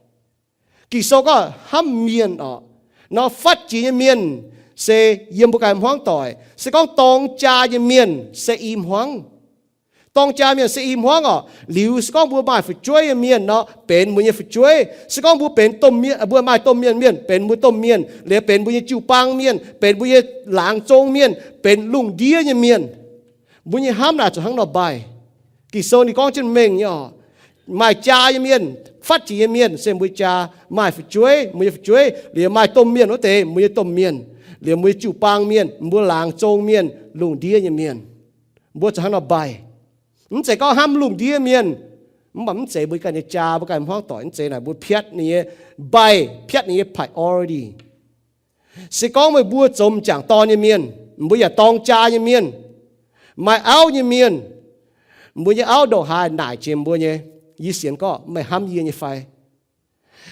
Ging-Sou gorngv hnamv mienh oc, nor fatv jiex nyei mienh se yiem mbuo ganh hmuangv doic. Se gorngv dorng jaa nyei mienh se i hmuangv. Dorng jaa mienh se i hmuangv orqc. Liuz se gorngv mbuo maaih fu'jueiv nyei mienh nor, benx mbuo nyei fu'jueiv. Se gorngv mbuo benx domh mienh, mbuo maaih domh mienh, mienh benx mbuo domh mienh, liuz benx mbuo nyei jiu-baang mienh, benx mbuo nyei laangz zong mienh, benx lungh ndiev nyei mienh, mbuo nyei hnamv naaic zuqc hnangv nor mbaih. Ging-Sou ninh gorngv jienv mengh nyei orqc. Maaih jaa nyei mienh, fatv jiex nyei mienh se mbuo jaa, maaih fu'jueiv, mbuo nyei fu'jueiv, liuz maaih domh mienh wuov deix, mbuo nyei domh mienh, liuz mbuo nyei jiu-baang mienh, mbuo laangz zong mienh, lungh ndiev nyei mienh, mbuo zuqc hnangv nor mbaih. Mv zeiz gorngv hnamv lungh ndiev mienh, mv baac mv zeiz mbuo ganh nyei jaa, mbuo ganh hmuangv doic, mv zeiz naaic mbuo piatv ninh nyei mbaih, piatv ninh nyei priority. Se gorngv meih mbuo zoux m'jangc dorn nyei mienh, mbuo yaac dorng jaa nyei mienh, maaih auv nyei mienh, mbuo nyei auv ndongc haaix naaic jiex mbuo nyei, yie sienx gorngv meih hnamv yie nyei fai?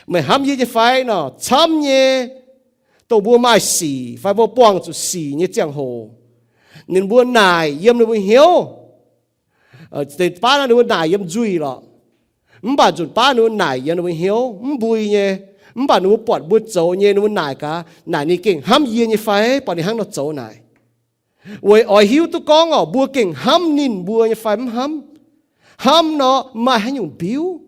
Meih hnamv yie nyei fai nor? Camv nyei, dongh mbuo maaih sic fai mbuo buangh zuqc sic nyei ziangh hoc, ninh mbuo naaic yiem ninh mbuo hnyouv, baav ninh mbuo naaic yiem nzuih lorqc. Mv baac nzunc baav ninh mbuo naaic yiem ninh mbuo hnyouv mv mbui nyei, mv baac ninh mbuo buatc mbuo zoux nyei ninh mbuo naaic gaax, naaic ninh gengh hnamv yie nyei fai? Buatc ninh hnangv nor zoux naaic, weic oix hiuv duqv gorngv orqc, mbuo gengh hnamv ninh mbuo nyei fai mv hnamv. Hnamv nor maaih haaix nyungc mbiuv?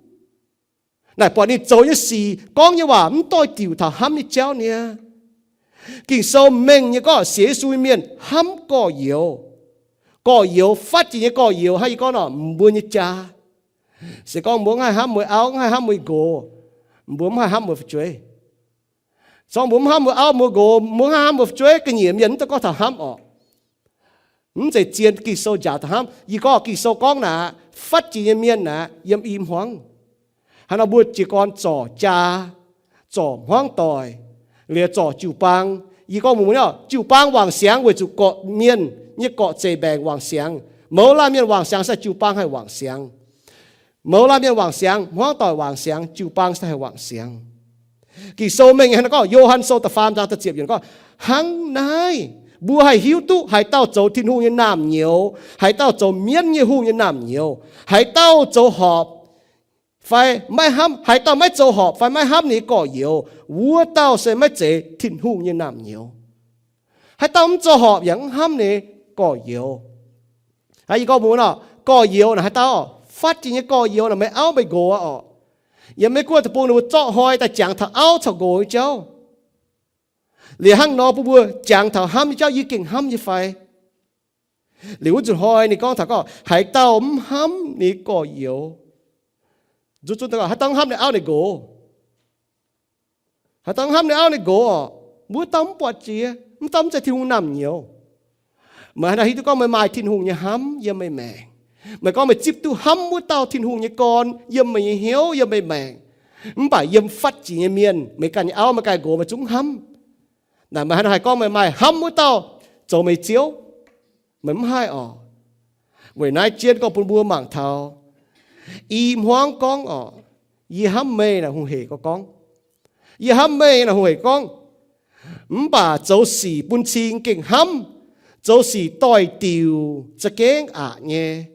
Naaic buatc ninh zoux nyei sic, gorngv nyei waac mv doix-diuc taux hnamv nyei jauv niaa. Ging-Sou mengh nyei gorngv sienx Yesu nyei mienh hnamv gorx-youz. Gorx-youz, fatv jiex nyei gorx-youz, hnangv yie gorngv nor, mbuo nyei jaa. Se gorngv mbuo mv haih hnamv mbuo auv, mv haih hnamv mbuo nqox, mbuo mv haih hnamv mbuo fu'jueiv. Se gorngv mbuo mv hnamv mbuo auv mbuo nqox, mbuo mv haih hnamv mbuo fu'jueiv, ga'nyiec mienh mv dungx gorngv taux hnamv orqc. Mv zeiz zien Ging-Sou njaaux taux hnamv. Yie gorngv Ging-Sou gorngv naaic, fatv jiex nyei mienh naaic yiem i hmuangv. Hnangv nor mbuo jiez gorn zorc jaa, zorc hmuangv doic, liuz zorc jiu-baang. Yie gorngv mbuox mbuo, jiu-baang wangc siangx weic zuqc gorqv-mienh nyei gorqv-zeic mbaengc wangc siangx. Mouz laanh mienh wangc siangx se jiu-baang haih wangc siangx. Mouz laanh mienh wangc siangx, hmuangv doic wangc siangx, jiu-baang se haih wangc siangx. Ging-Sou mengh hnangv naaiv gorngv, Yo^han Sou da'faam zaang da'ziepc yiemc gorngv, hnangv naaiv mbuo haih hiuv duqv haaix dauh zoux Tin-Hungh nyei naamh nyouz, haaix dauh zoux mienv nyei hungh nyei naamh nyouz, haaix dauh zoux horpc fai maiv hnamv, haaix dauh maiv zoux horpc fai maiv hnamv ninh nyei gorx-youz, wuov dauh se maiv zeiz Tin-Hungh nyei naamh nyouz. Haaix dauh mv zoux horpc yaac mv hnamv ninh nyei gorx-youz. Aa, yie gorngv mbuox orqc, gorx-youz naaic haaix dauh? Fatv jiex nyei gorx-youz naaic meih auv meih nqox orqc. Yiem Meiv Guoqv deic-bung ninh mbuo zorqv hnoi daaih jangx taux auv caux nqox nyei jauv. Liuz hnangv nor bun mbuo jangx taux hnamv nyei jauv, yie gengh hnamv nyei fai? Liuz wuov nzunc hnoi ninh gorngv taux gorngv haaix dauh mv hnamv ninh gorx-youz, nzunc nzunc haaix dauh mv hnamv ninh auv ninh nqox, haaix dauh mv hnamv ninh auv ninh nqox orqc, wuov dauh mv buatc jiex, wuov dauh mv zeiz Tin-Hungh naamh nyouz. Meih haaix nor hiuv duqv gorngv meih maaih Tin-Hungh nyei hnamv yiem meih maengc? Meih gorngv meih zipv duqv hnamv wuov dauh Tin-Hungh nyei gorn yiem meih nyei hnyouv, yiem meih maengc, mv baac yiem fatv jiex nyei mienh, meih ganh nyei auv, meih ganh nqox, meih zungv mv hnamv. Naaic meih haaix nor haih gorngv meih maaih hnamv wuov dauh zoux meih nyei Ziouv? Meih mv haih orqc. Weic naaiv jienv gorngv bun mbuo mangc taux i hmuangv gorngv orqc, yie hnamv meih naaic hungh heic gorngv, yie hnamv meih naaic hungh heic gorngv. Mv baac zoux sic bun cing gengh hnamv. Zoux sic doix-diuc za'gengh aqc nyei.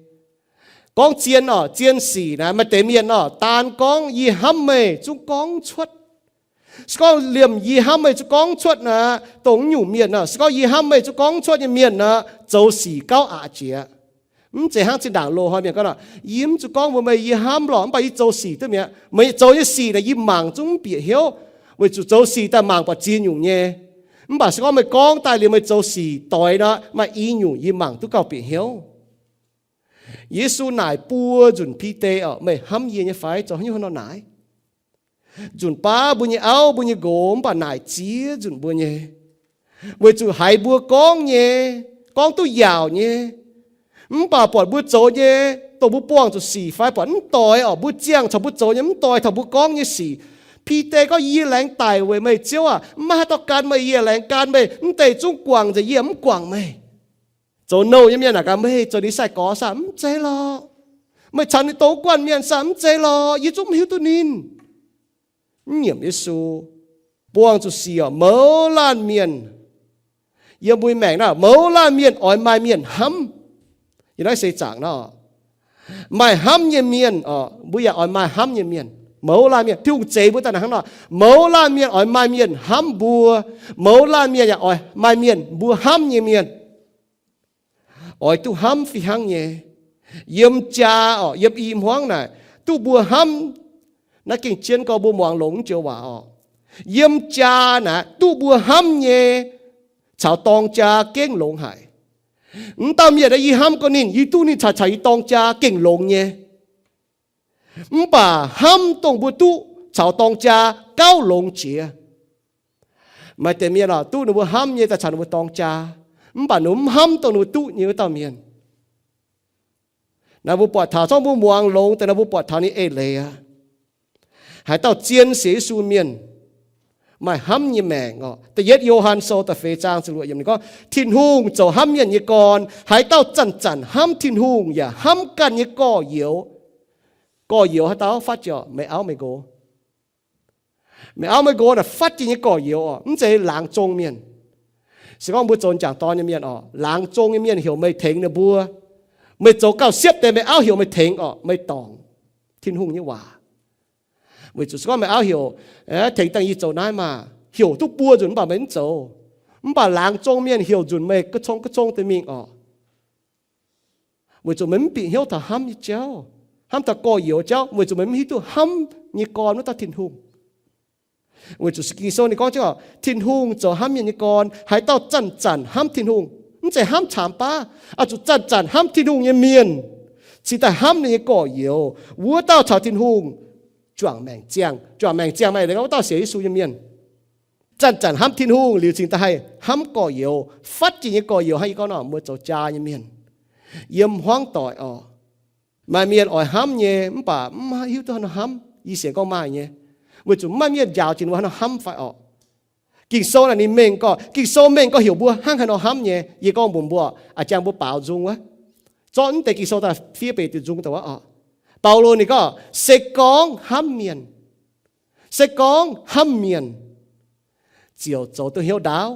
Gorngv zien orqc, zien sic naaic maaih deix mienh orqc, daan gorngv yie hnamv meih zungv gorngv cuotv. Se gorngv liemh yie hnamv meih zungv gorngv cuotv naaic, dongh nyungc mienh orqc, se gorngv yie hnamv meih zungv gorngv cuotv nyei mienh naaic, zoux sic gauh aqc jiex. Mv zeiz hnangv zinh ndaangc loz-hnoi mienh gorngv orqc, yie mv zuqc gorngv mbuox meih yie hnamv lorqc, mv baac yie zoux sic duqv mi'aqv. Meih zoux nyei sic naaic yie mangc zungv mv bieqc hnyouv, weic zuqc zoux sic daaih mangc buatc ziex nyungc nyei. Mv baac se gorngv meih gorngv daaih liuz meih zoux sic doix nor, maaih i nyungc yie mangc duqv gauh bieqc hnyouv. Yesu naaic buo nzunc Bide orqc, meih hnamv yie nyei fai? Zoux haaix nyungc hnangv nor naaic? Nzunc baav mbuo nyei auv, mbuo nyei nqox mv baac naaic ziex nzunc mbuo nyei, weic zuqc haiz mbuo gorngv nyei, gorngv duqv yaauc nyei, mv baac buatc mbuo zoux nyei, dongh mbuo buangh zuqc sic fai buatc mv doix orqc, mbuo ziangh caux mbuo zoux nyei mv doix taux mbuo gorngv nyei sic. Bide gorngv, yie laengz daic weic meih, Ziouv aac, maiv maaih haaix dauh gan meih, yie laengz gan meih. Mv deix zungv guangc nzengc, yie mv guangc meih. Zoux nouh nyei mienh naaic gaax, meih zoux ninh sai-gorx saah? Mv zeiz lorqc. Meih caux ninh dongh guanh mienh saah? Mv zeiz lorqc, yie zungv mv hiuv duqv ninh. Mv nyiemc Yesu. Buangh zuqc sic orqc, mouz laanh mienh yiem mbuo maengc naaic, mouz laanh mienh oix maaih mienh hnamv. Yiem naaiv seix zaangc nor, maaih hnamv nyei mienh orqc, mbuo yaac oix maaih hnamv nyei mienh. Mouz laanh mienh, Tin-Hungh zeix mbuo daaih naaic hnangv nor, mouz laanh mienh oix maaih mienh hnamv mbuo. Mouz laanh mienh yaac oix maaih mienh mbuo hnamv nyei mienh. Oix duqv hnamv fih hnangv nyei. Yiem jaa orqc, yiem i hmuangv naaic duqv mbuo hnamv, naaiv gengh jienv gorngv mbuo muangx longx joux waac orqc. Yiem jaa naaic duqv mbuo hnamv nyei caux dorng jaa gengh longx haic. M'dauh mienh aeqv, yie hnamv gorngv ninh, yie duqv ninh caux, caux yie dorng jaa gengh longx nyei. Mv baac hnamv dongh mbuo duqv caux dorng jaa gauh longx jiex. Maaih deix mienh oc, duqv ninh mbuo hnamv nyei daaih caux ninh mbuo dorng jaa, mv baac ninh mv hnamv dongh ninh mbuo duqv nyei wuov dauh mienh. Naaiv mbuo buatc taux, zorngv mbuo muangx longx deix nor, mbuo buatc taux ninh eix leiz aqv. Haaix dauh zien sienx Yesu mienh maaih hnamv nyei maengc oc. Da'yietv Yo^han Sou da'feix zaang ziepc luoqc yiemc ninh gorngv, Tin-Hungh zoux hnamv mienh nyei gorn, haaix dauh zanc-zanc hnamv Tin-Hungh yaac hnamv ganh nyei gorx-youz. Gorx-youz haaix dauh? Fatv jiex meih auv meih nqox. Meih auv meih nqox naaic fatv jiex nyei gorx-youz oc, mv zeiz laangz zong mienh. Se gorngv mbuo zoux m'jangc dorn nyei mienh oc, laangz zong nyei mienh heuc meih tengx ninh mbuo, meih zoux gauh siepv deix, meih auv heuc meih tengx oc, meih dorngc Tin-Hungh nyei waac. Weic zuqc se gorngv meih auv heuc, tengx dangh yie zoux naaiv maah, heuc duqv buo nzunc mv baac meih mv zoux. Mv baac laangz zong mienh heuc nzunc meih ga'cong ga'cong deix mingh oc. Weic zuqc meih mv bieqc hnyouv taux hnamv nyei jauv, hnamv taux gorx-youz jauv, weic zuqc meih mv hiuv duqv hnamv nyei gorn wuov dauh Tin-Hungh. Weic zuqc Ging-Sou ninh gorngv jienv oc, Tin-Hungh zoux hnamv mienh nyei gorn, haaix dauh zanc-zanc hnamv Tin-Hungh, mv zeiz hnamv caamx baav, oix zuqc zanc-zanc hnamv Tin-Hungh nyei mienh, cingx daaih hnamv ninh nyei gorx-youz, wuov dauh caux Tin-Hungh juangc maengc ziangh. Juangc maengc ziangh maaih eix leiz gorngv wuov dauh sienx Yesu nyei mienh. Zanc-zanc hnamv Tin-Hungh liuz cingx daaih haih hnamv gorx-youz. Fatv jiex nyei gorx-youz hnangv yie gorngv nor, mbuo zoux jaa nyei mienh yiem hmuangv doic oc. Maaih mienh oix hnamv nyei mv baac mv hiuv duqv haaix nor hnamv. Yie sienx gorngv maaih nyei, weic zuqc mv maaih mienh njaaux jiex ninh mbuo haaix nor hnamv fai orqc. Ging-Sou naaic ninh mengh gorngv, Ging-Sou mengh gorngv heuc mbuo hnangv haaix nor hnamv nyei. Yie gorngv mbuox mbuo, a'jang mbuo baaux nzung wuov, zorqv mv deix Ging-Sou daaih fiev beic diuc nzung daaih wuov oc. Baulo ninh gorngv, se gorngv hnamv mienh, se gorngv hnamv mienh ziouc zoux duqv hnyouv ndaauv.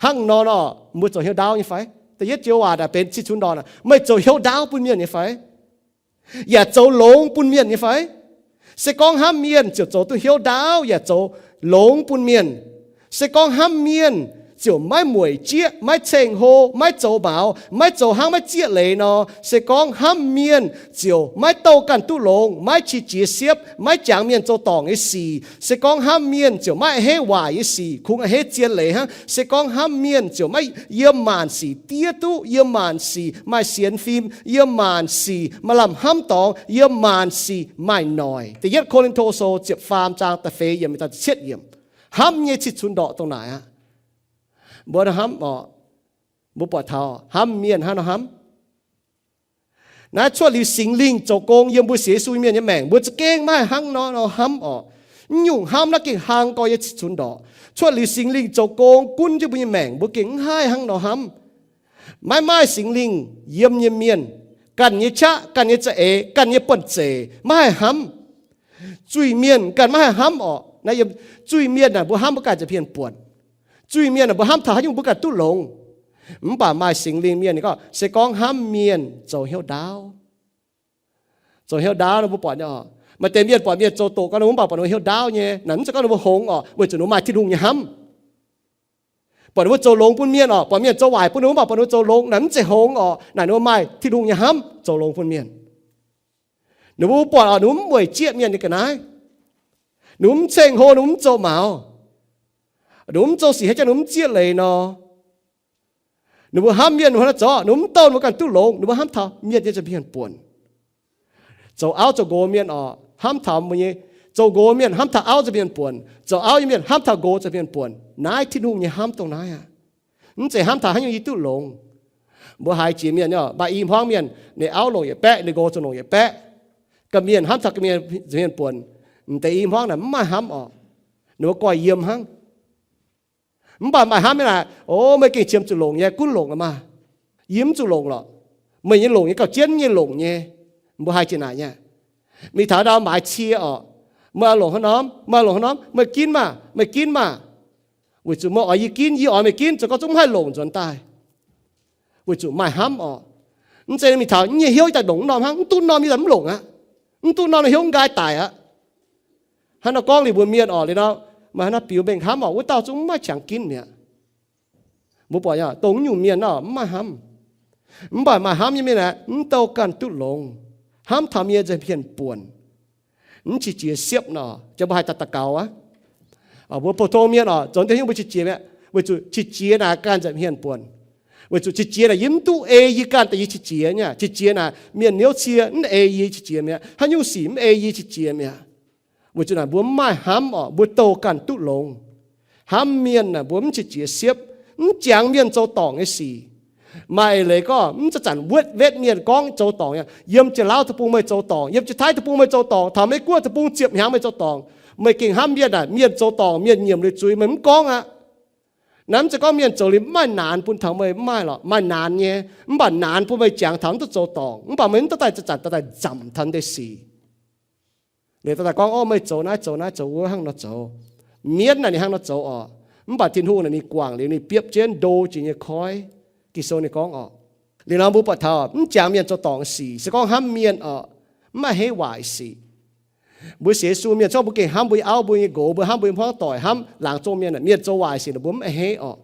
Hnangv nor nor, mbuo zoux hnyouv ndaauv nyei fai? Da'yietv joux waac naaic benx cih cunx ndorqc, meih zoux hnyouv ndaauv bun mienh nyei fai? Yaac zoux longx bun mienh nyei fai? Se gorngv hnamv mienh ziouc zoux duqv hnyouv ndaauv yaac zoux longx bun mienh. Se gorngv hnamv mienh ziouc maiv mueic jieqv, maiv ceng-hlo, maiv zoux maux, maiv zoux hnangv maiv zieqv leiz nor, se gorngv hnamv mienh ziouc maiv douh ganh duqv longx, maiv qiex jiez siepv, maiv jangx mienh zoux dorngc nyei sic. Se gorngv hnamv mienh ziouc maiv a'hneiv waaic nyei sic, kungx a'hneiv zien leiz hnangv. Se gorngv hnamv mienh ziouc maiv yiem maanc sic diev duqv, yiem maanc sic maaih sienx fim, yiem maanc sic maaih lamh hnamv dorngx, yiem maanc sic maaih noic. Da'yietv Ko^lin^to Sou ziepc faam zaang da'feix yiemc daaih da'cietv yiemc. Hnamv nyei cih cunx ndorqc dongh naaic aqv. Mbuo hnamv oc, mbuo buatc taux hnamv mienh hnangv nor hnamv. Naaiv cuotv liuz Singx Lingh zoux gong yiem mbuo sienx Yesu mienh nyei maengc, mbuo za'gengh maiv haih hnangv nor nor hnamv oc. Mv nyungc hnamv naaiv gengh hlang gorx yiem cih cunx ndorqc. Cuotv liuz Singx Lingh zoux gong gunv jienv mbuo nyei maengc, mbuo gengh mv haih hnangv nor hnamv. Maiv maaih Singx Lingh yiem nyei mienh, ganh nyei qaqv, ganh nyei za'eix, ganh nyei buonv-zeic maiv haih hnamv. Zuiz-mienh ganh maiv haih hnamv orqc. Naaiv yiem zuiz-mienh naaic mbuo hnamv mbuo ganh za'hmien buonc. Zuiz-mienh naaic mbuo hnamv taux haaix nyungc mbuo ganh duqv longx. Mv baac maaih Singx Lingh mienh ninh gorngv, se gorngv hnamv mienh zoux hnyouv ndaauv. Zoux hnyouv ndaauv nor mbuo buatc nyei oc. Maaih deix mienh buatc mienh zoux doqc gau nor mv baac buatc ninh mbuo hnyouv ndaauv nyei. Naaic mv zeiz gorngv ninh mbuo hngongx orqc, weic zuqc ninh mbuo maaih Tin-Hungh nyei hnamv. Buatc ninh mbuo zoux longx bun mienh orqc, buatc mienh zoux waaic bun ninh mbuo mv baac buatc ninh mbuo zoux longx, naaic mv zeiz hngongx orqc. Naaic ninh mbuo maaih Tin-Hungh nyei hnamv zoux longx bun mienh. Ninh mbuo buatc orqc, ninh mbuo mv mueic jieqv mienh nyei ga'naaiv. Ninh mbuo mv ceng-hlo, ninh mbuo mv zoux maux. Ninh mbuo mv zoux sic haaix jangx ninh mbuo mv zieqv leiz nor. Ninh mbuo hnamv mienh ninh mbuo hnangv naaiv zorqv, ninh mbuo mv douh ninh mbuo ganh duqv longx, ninh mbuo hnamv taux mienh nyei za'hmien buonc. Zoux auv zoux nqox mienh orqc, hnamv taux mbuo nyei, zoux nqox mienh hnamv taux auv za'hmien buonc, zoux auv nyei mienh hnamv taux nqox za'hmien buonc. Naaiv Tin-Hungh nyei hnamv dongh naaiv aqv. Mv zeiz hnamv taux haaix nyungc yie duqv longx. Mbuo haiz jiex mienh nyei, maaih i hmuangv mienh, ninh auv longc yietc baeqv, ninh nqox zungv longc yietc baeqv. Ga'mienh hnamv taux ga'mienh za'hmien buonc, m'deix i hmuangv naaic mv maaih hnamv orqc. Ninh mbuo goiv yiem hnangv. Mv baac maaih hnamv nyei naaic, o, meih gengh qiemx zuqc longc nyei, gunv longc aqv maah. Yie mv zuqc longc lorqc. Meih nyei longc nyei gauh jienv nyei longc nyei. Mbuo haih jiex naaic nyei. Mingh taux ndau maaiz cie orqc, meih longc haaix norm, meih longc haaix norm, meih ginv maah, meih ginv maah. Weic zuqc meih oix yie ginv, yie oix meih ginv, zoux gau zungv mv haih longc nzuonx daaih. Weic zuqc maaih hnamv orqc. Mv zeiz mingh taux nyei hnyouv daaih longc norm hnangv, mv duqv norm yie daaih mv longc aqv. Mv duqv norm hnyouv mv nqaai daic aqv. Hnangv nor gorngv liuz mbuo mienh orqc, liuz nor, maaih hnangv nor biux mengh hnamv orqc, wuov dauh zungv mv maaih qangx ginv mi'aqv. Mbuo buatc nyei, dongh nyungc mienh nor mv maaih hnamv. Mv baac maaih hnamv nyei mienh aeqv, mv douh ganh duqv longx. Hnamv taux mienh nza'hmien buonc, mv qiex jiez siepv nor, jiex mbuo haih daux gaux aqv. Mbuo pou-tong mienh oc, zoux deix nyungc mbuo qiex jiez mi'aqv, weic zuqc qiex jiez naaic ganh nza'hmien buonc. Weic zuqc qiex jiez naaic yie mv duqv ei yie ganh daaih yie qiex jiez nyei. Qiex jiez naaic mienh hnyouv cie mv ei yie qiex jiez mi'aqv. Haaix nyungc sic mv ei yie qiex jiez mi'aqv. Weic zuqc naaic mbuo mv maaih hnamv oc, mbuo douh ganh duqv longx. Hnamv mienh naaic mbuo mv qiex jiez siepv, mv jangx mienh zoux dorngc nyei sic. Maaih eix leiz gorngv mv zanc-zanc wetv wetv mienh gorngv zoux dorngc nyei, yiem Janx-Laauv deic-bung meih zoux dorngc, yiem Janx-Taiv deic-bung meih zoux dorngc, taux Meiv-Guoqv deic-bung ziepc hnyangx meih zoux dorngc. Meih gengh hnamv mienh naaic, mienh zoux dorngc, mienh nyiemc liuz zuiz meih mv gorngv aqv. Naaiv mv zeiz gorngv mienh zoux liuz mv maaih naanx bun taux meih, mv maaih lorqc, maaih naanx nyei. Mv baac naanx bun meih jangx taux mv duqv zoux dorngc, mv baac meih mv duqv daaih zanc-zanc daaih nzamc taux deix sic. Liuz daaih gorngv, o, meih zoux naaiv zoux naaiv zoux wuov hnangv nor zoux. Mienv naaic ninh hnangv nor zoux oc. Mv baac Tin-Hungh naaic ninh guangc liuz ninh biopv jienv ndo jiex nyei koiv. Ging-Sou ninh gorngv oc, liuz nor mbuo buatc taux mv jangx mienh zoux dorngc sic, se gorngv hnamv mienh oc, mv maaih heix waaic sic. Mbuo sienx Yesu mienh, se gorngv mbuo gengh hnamv mbuo nyei auv, mbuo nyei nqox, mbuo hnamv mbuo nyei hmuangv doic, hnamv laangz zongh mienh, mienh zoux waaic sic naaic mbuo mv a'hneiv oc.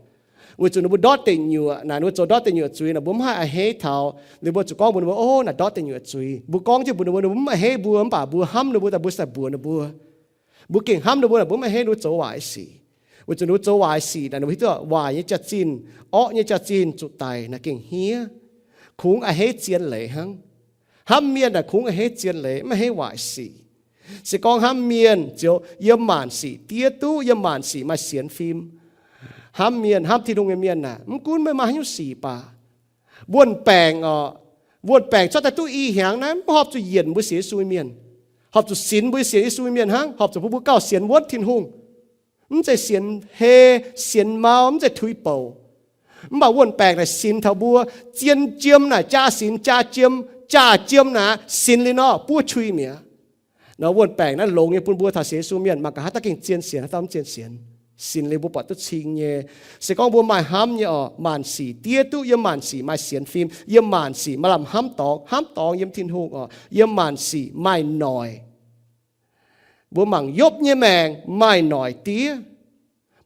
Weic zuqc ninh mbuo ndortv deic nyuoqc naaic, ninh mbuo zoux ndortv deic nyuoqc zuiz naaic, mbuo mv haih a'hneiv taux ninh mbuo zuqc gorngv mbuox ninh mbuo, o, naaic ndortv deic nyuoqc zuiz. Mbuo gorngv jienv mbuox ninh mbuo, ninh mbuo mv a'hneiv mbuo, mv baac mbuo hnamv ninh mbuo daaih, mbuo se daaih mbuox ninh mbuo. Mbuo gengh hnamv ninh mbuo naaic, mbuo mv a'hneiv ninh mbuo zoux waaic sic. Weic zuqc ninh mbuo zoux waaic sic naaic, ninh mbuo hiuv duqv waaic nyei jaax-zinh, orqv nyei jaax-zinh zuqc daic naaic gengh hniev. Kungx a'hneiv zien leiz hnangv. Hnamv mienh naaic kungx a'hneiv zien leiz, mv a'hneiv waaic sic. Se gorngv hnamv mienh ziouc yiem maanc sic diev duqv, yiem maanc sic maaih sienx fim. Hnamv mienh, hnamv Tin-Hungh nyei mienh naaic, mv gunv meih maaih haaix nyungc sic baac, wuon-baengc oc, wuon-baengc cuotv daaih duqv i hnyangx naaiv mv horpc zuqc yienc mbuo sienx Yesu nyei mienh. Horpc zuqc sinx mbuo sienx Yesu nyei mienh hnangv, horpc zuqc bun mbuo gauh sienx wuonv Tin-Hungh. Mv zeiz sienx hei, sienx mau, mv zeiz tuix bouc. Mv baac wuon-baengc naaic sinx taux mbuo zien jiem naaic jaa sinx, jaa jiem, jaa jiem naaic sinx liuz nor buov qui mi'aqv. Nor wuon-baengc naaiv longx nyei bun mbuo taux sienx Yesu mienh mangc gaax haaix dauh gengh zien sienx, haaix dauh mv zien sienx. Sinx liuz mbuo buatc duqv cing nyei. Se gorngv mbuo maaih hnamv nyei oc, maanc sic diev duqv, yiem maanc sic maaih sienx fim, yiem maanc sic maaih lamh hnamv dorngx, hnamv dorngx yiem Tin-Hungh oc, yiem maanc sic maaih noic. Mbuo mangc Yopv nyei maengc maaih noic diev.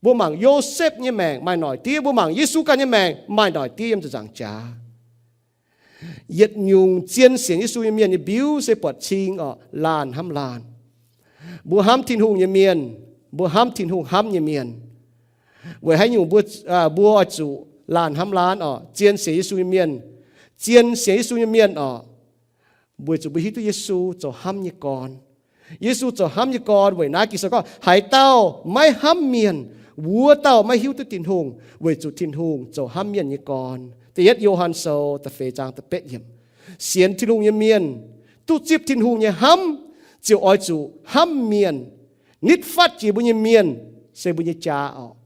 Mbuo mangc Yosepv nyei maengc maaih noic diev. Mbuo mangc Yesu ganh nyei maengc maaih noic diev yiem ziepc nzaangc jaax. Yietc nyungc zien sienx Yesu nyei mienh nyei mbiuv se buatc cing oc, laanh hnamv laanh. Mbuo hnamv Tin-Hungh nyei mienh, mbuo hnamv Tin-Hungh hnamv nyei mienh. Weic haaix nyungc mbuo, mbuo oix zuqc laanh hnamv laanh oc, zien sienx Yesu nyei mienh, zien sienx Yesu nyei mienh oc? Weic zuqc mbuo hiuv duqv Yesu zoux hnamv nyei gorn. Yesu zoux hnamv nyei gorn. Weic naaiv Ging-Sou gorngv, haaix dauh maiv hnamv mienh, wuov dauh maiv hiuv duqv Tin-Hungh, weic zuqc Tin-Hungh zoux hnamv mienh nyei gorn. Da'yietv Yo^han Sou da'feix zaang da'betv yiemc. Sienx Tin-Hungh nyei mienh, duqv zipv Tin-Hungh nyei hnamv, ziouc oix zuqc hnamv mienh. Nitv fatv jiex mbuo nyei mienh se mbuo nyei jaa oc.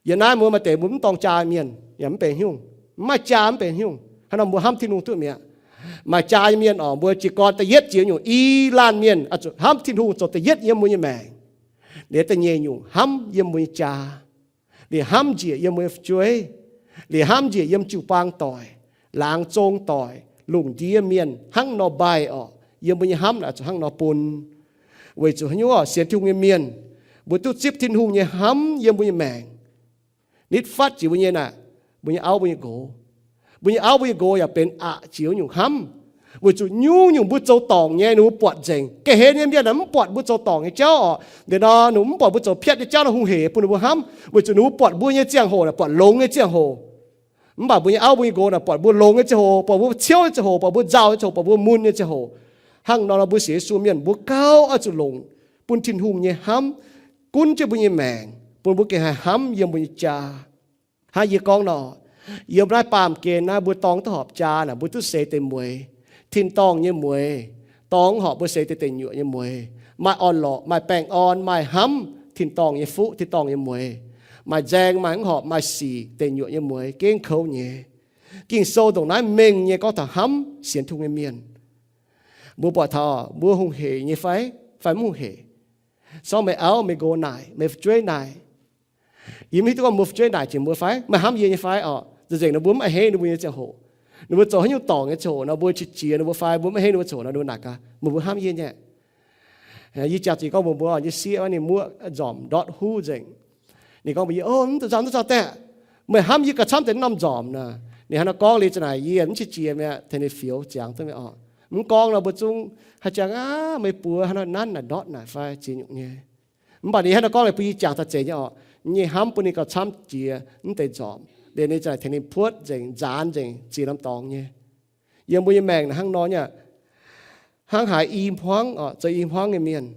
Yiem naaiv mbuo maaih deix mbuo mv dorng jaa mienh yaac mv benx haaix nyungc, mv maaih jaa mv benx haaix nyungc. Hnangv nor mbuo hnamv Tin-Hungh duqv mi'aqv. Maaih jaa nyei mienh oc, mbuo jiez gorn da'yietv jiex nyungc i laanh mienh oix zuqc hnamv Tin-Hungh zoux da'yietv yiem mbuo nyei maengc. Liuz da'nyeic nyungc hnamv yiem mbuo nyei jaa, liuz hnamv njiec yiem mbuo nyei fu'jueiv, liuz hnamv njiec yiem jiu-baang doic, laangz zong doic, lungh ndiev mienh, hnangv nor mbaih oc. Yiem mbuo nyei hnamv naaic zuqc hnangv nor bun. Weic zuqc haaix nyungc oc? Sienx Tin-Hungh nyei mienh, mbuo duqv zipv Tin-Hungh nyei hnamv yiem mbuo nyei maengc. Nitv fatv jiex mbuo nyei naaic, mbuo nyei auv mbuo nyei nqox. Mbuo nyei auv mbuo nyei nqox yaac benx aqc jiex wuov nyungc hnamv. Weic zuqc nyungc-nyungc mbuo zoux dorngc nyei ninh mbuo buatc nzengc. Ga'hlen nyei mienh naaic mv buatc mbuo zoux dorngc nyei jauv oc. Liuz nor ninh mv buatc mbuo zoux piatv nyei jauv nor hungh heic bun ninh mbuo hnamv, weic zuqc ninh mbuo buatc mbuo nyei ziangh hoc naaic buatc longx nyei ziangh hoc. Mv baac mbuo nyei auv mbuo nyei nqox naaic buatc mbuo longx nyei ziangh hoc, buatc mbuo ciouv nyei ziangh hoc, buatc mbuo nzauh nyei ziangh hoc, buatc mbuo mun nyei ziangh hoc. Hnangv nor nor mbuo sienx Yesu mienh mbuo gauh oix zuqc longc bun Tin-Hungh nyei hnamv gunv jienv mbuo nyei maengc, bun mbuo gengh haih hnamv yiem mbuo nyei jaa. Hnangv yie gorngv nor, yiem naaiv baamh gen naaiv mbuo dorng duqv horpc jaa naaic mbuo duqv seix deix mueix, tin-dorngh nyei mueix. Dorng horpc mbuo seix deix deic-nyuoqc nyei mueix. Maaih orn-lorqc, maaih baengh orn, maaih hnamv, tin-dorngh nyei fuqv, tin-dorngh nyei mueix. Maaih nzaeng, maaih mv horpc, maaih sic, deic-nyuoqc nyei mueix gengh kouv nyei. Ging-Sou ndongc naaiv mengh nyei gorngv taux hnamv sienx Tin-Hungh nyei mienh. Mbuo buatc taux mbuo hungh heic nyei fai, fai mv hungh heic? Sorng meih auv meih nqox naaic, meih fu'jueiv naaic, yie mv hiuv duqv gorngv mbuo fu'jueiv naaic jiex mbuo fai, meih hnamv yie nyei fai oc? Nzengc-nzengc nor mbuo mv a'hneiv ninh mbuo nyei ziangh hoc. Ninh mbuo zoux haaix nyungc dorngc nyei ziangh hoc nor, mbuo qiex jiez ninh mbuo fai, mbuo mv a'hneiv ninh mbuo ziangh hoc nor, ninh mbuo naaic gaax, meih mbuo hnamv yie nyei? Yie jangx zuqc gorngv mbuox mbuo nyei sieqv, ninh muoqv nzormc ndortv huv nzengc. Ninh gorngv mbuox yie, o, mv duqv nzauh, mv duqv nzauh daaih. Meih hnamv yie gauh camv deix norm nzormc naaic. Ninh hnangv nor gorngv liuz, za'naaic yie mv qiex jiez mi'aqv, tengx ninh fioux ziangx duqv mi'aqv oc. Mv gorngv nor mbuo zungv haaix jangx aav, meih buoz hnangv nor nanv naaic ndortv naaic fai ziex nyungc nyei. Mv baac ninh hnangv nor gorngv liuz, bun yie jangx taux zeiz nyei oc. Nyei hnamv bun ninh gauh camv jiex mv deix nzormc, liuz ninh za'naaic tengx ninh puotv nzengc, nzaanx nzengc, ziex norm dorngx nyei. Yiem mbuo nyei maengc naaic hnangv nor nyei, hnangv haaix i hmuangv oc, zoux i hmuangv nyei mienh.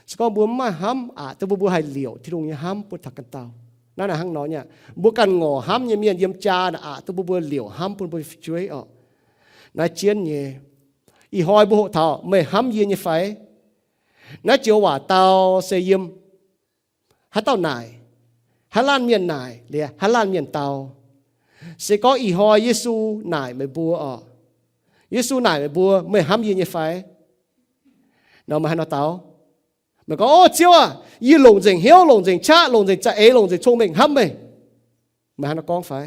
Se gorngv mbuo mv maaih hnamv, aqc duqv mbuo, mbuo haih liouc Tin-Hungh nyei hnamv bun taux ganh dauh. Naaiv naaic hnangv nor nyei, mbuo ganh ngorc hnamv nyei mienh yiem jaa naaic, aqc duqv mbuo, mbuo liouc hnamv bun mbuo fu'jueiv oc. Naaiv jienv nyei. Ih hnoi mbuo hoqc taux meih hnamv yie nyei fai? Naaiv joux waac dau se yiem haaix dauh naaic? Haaix laanh mienh naaic, liuz haaix laanh mienh dau? Se gorngv ih hnoi Yesu naaic meih mbuo oc, Yesu naaic meih mbuo, meih hnamv yie nyei fai? Nor meih hnangv nor dau? Meih gorngv, O Ziouv aah, yie longc nzengc hnyouv, longc nzengc qaqv, longc nzengc za'eix, longc nzengc cong-mengh hnamv meih. Meih hnangv nor gorngv fai?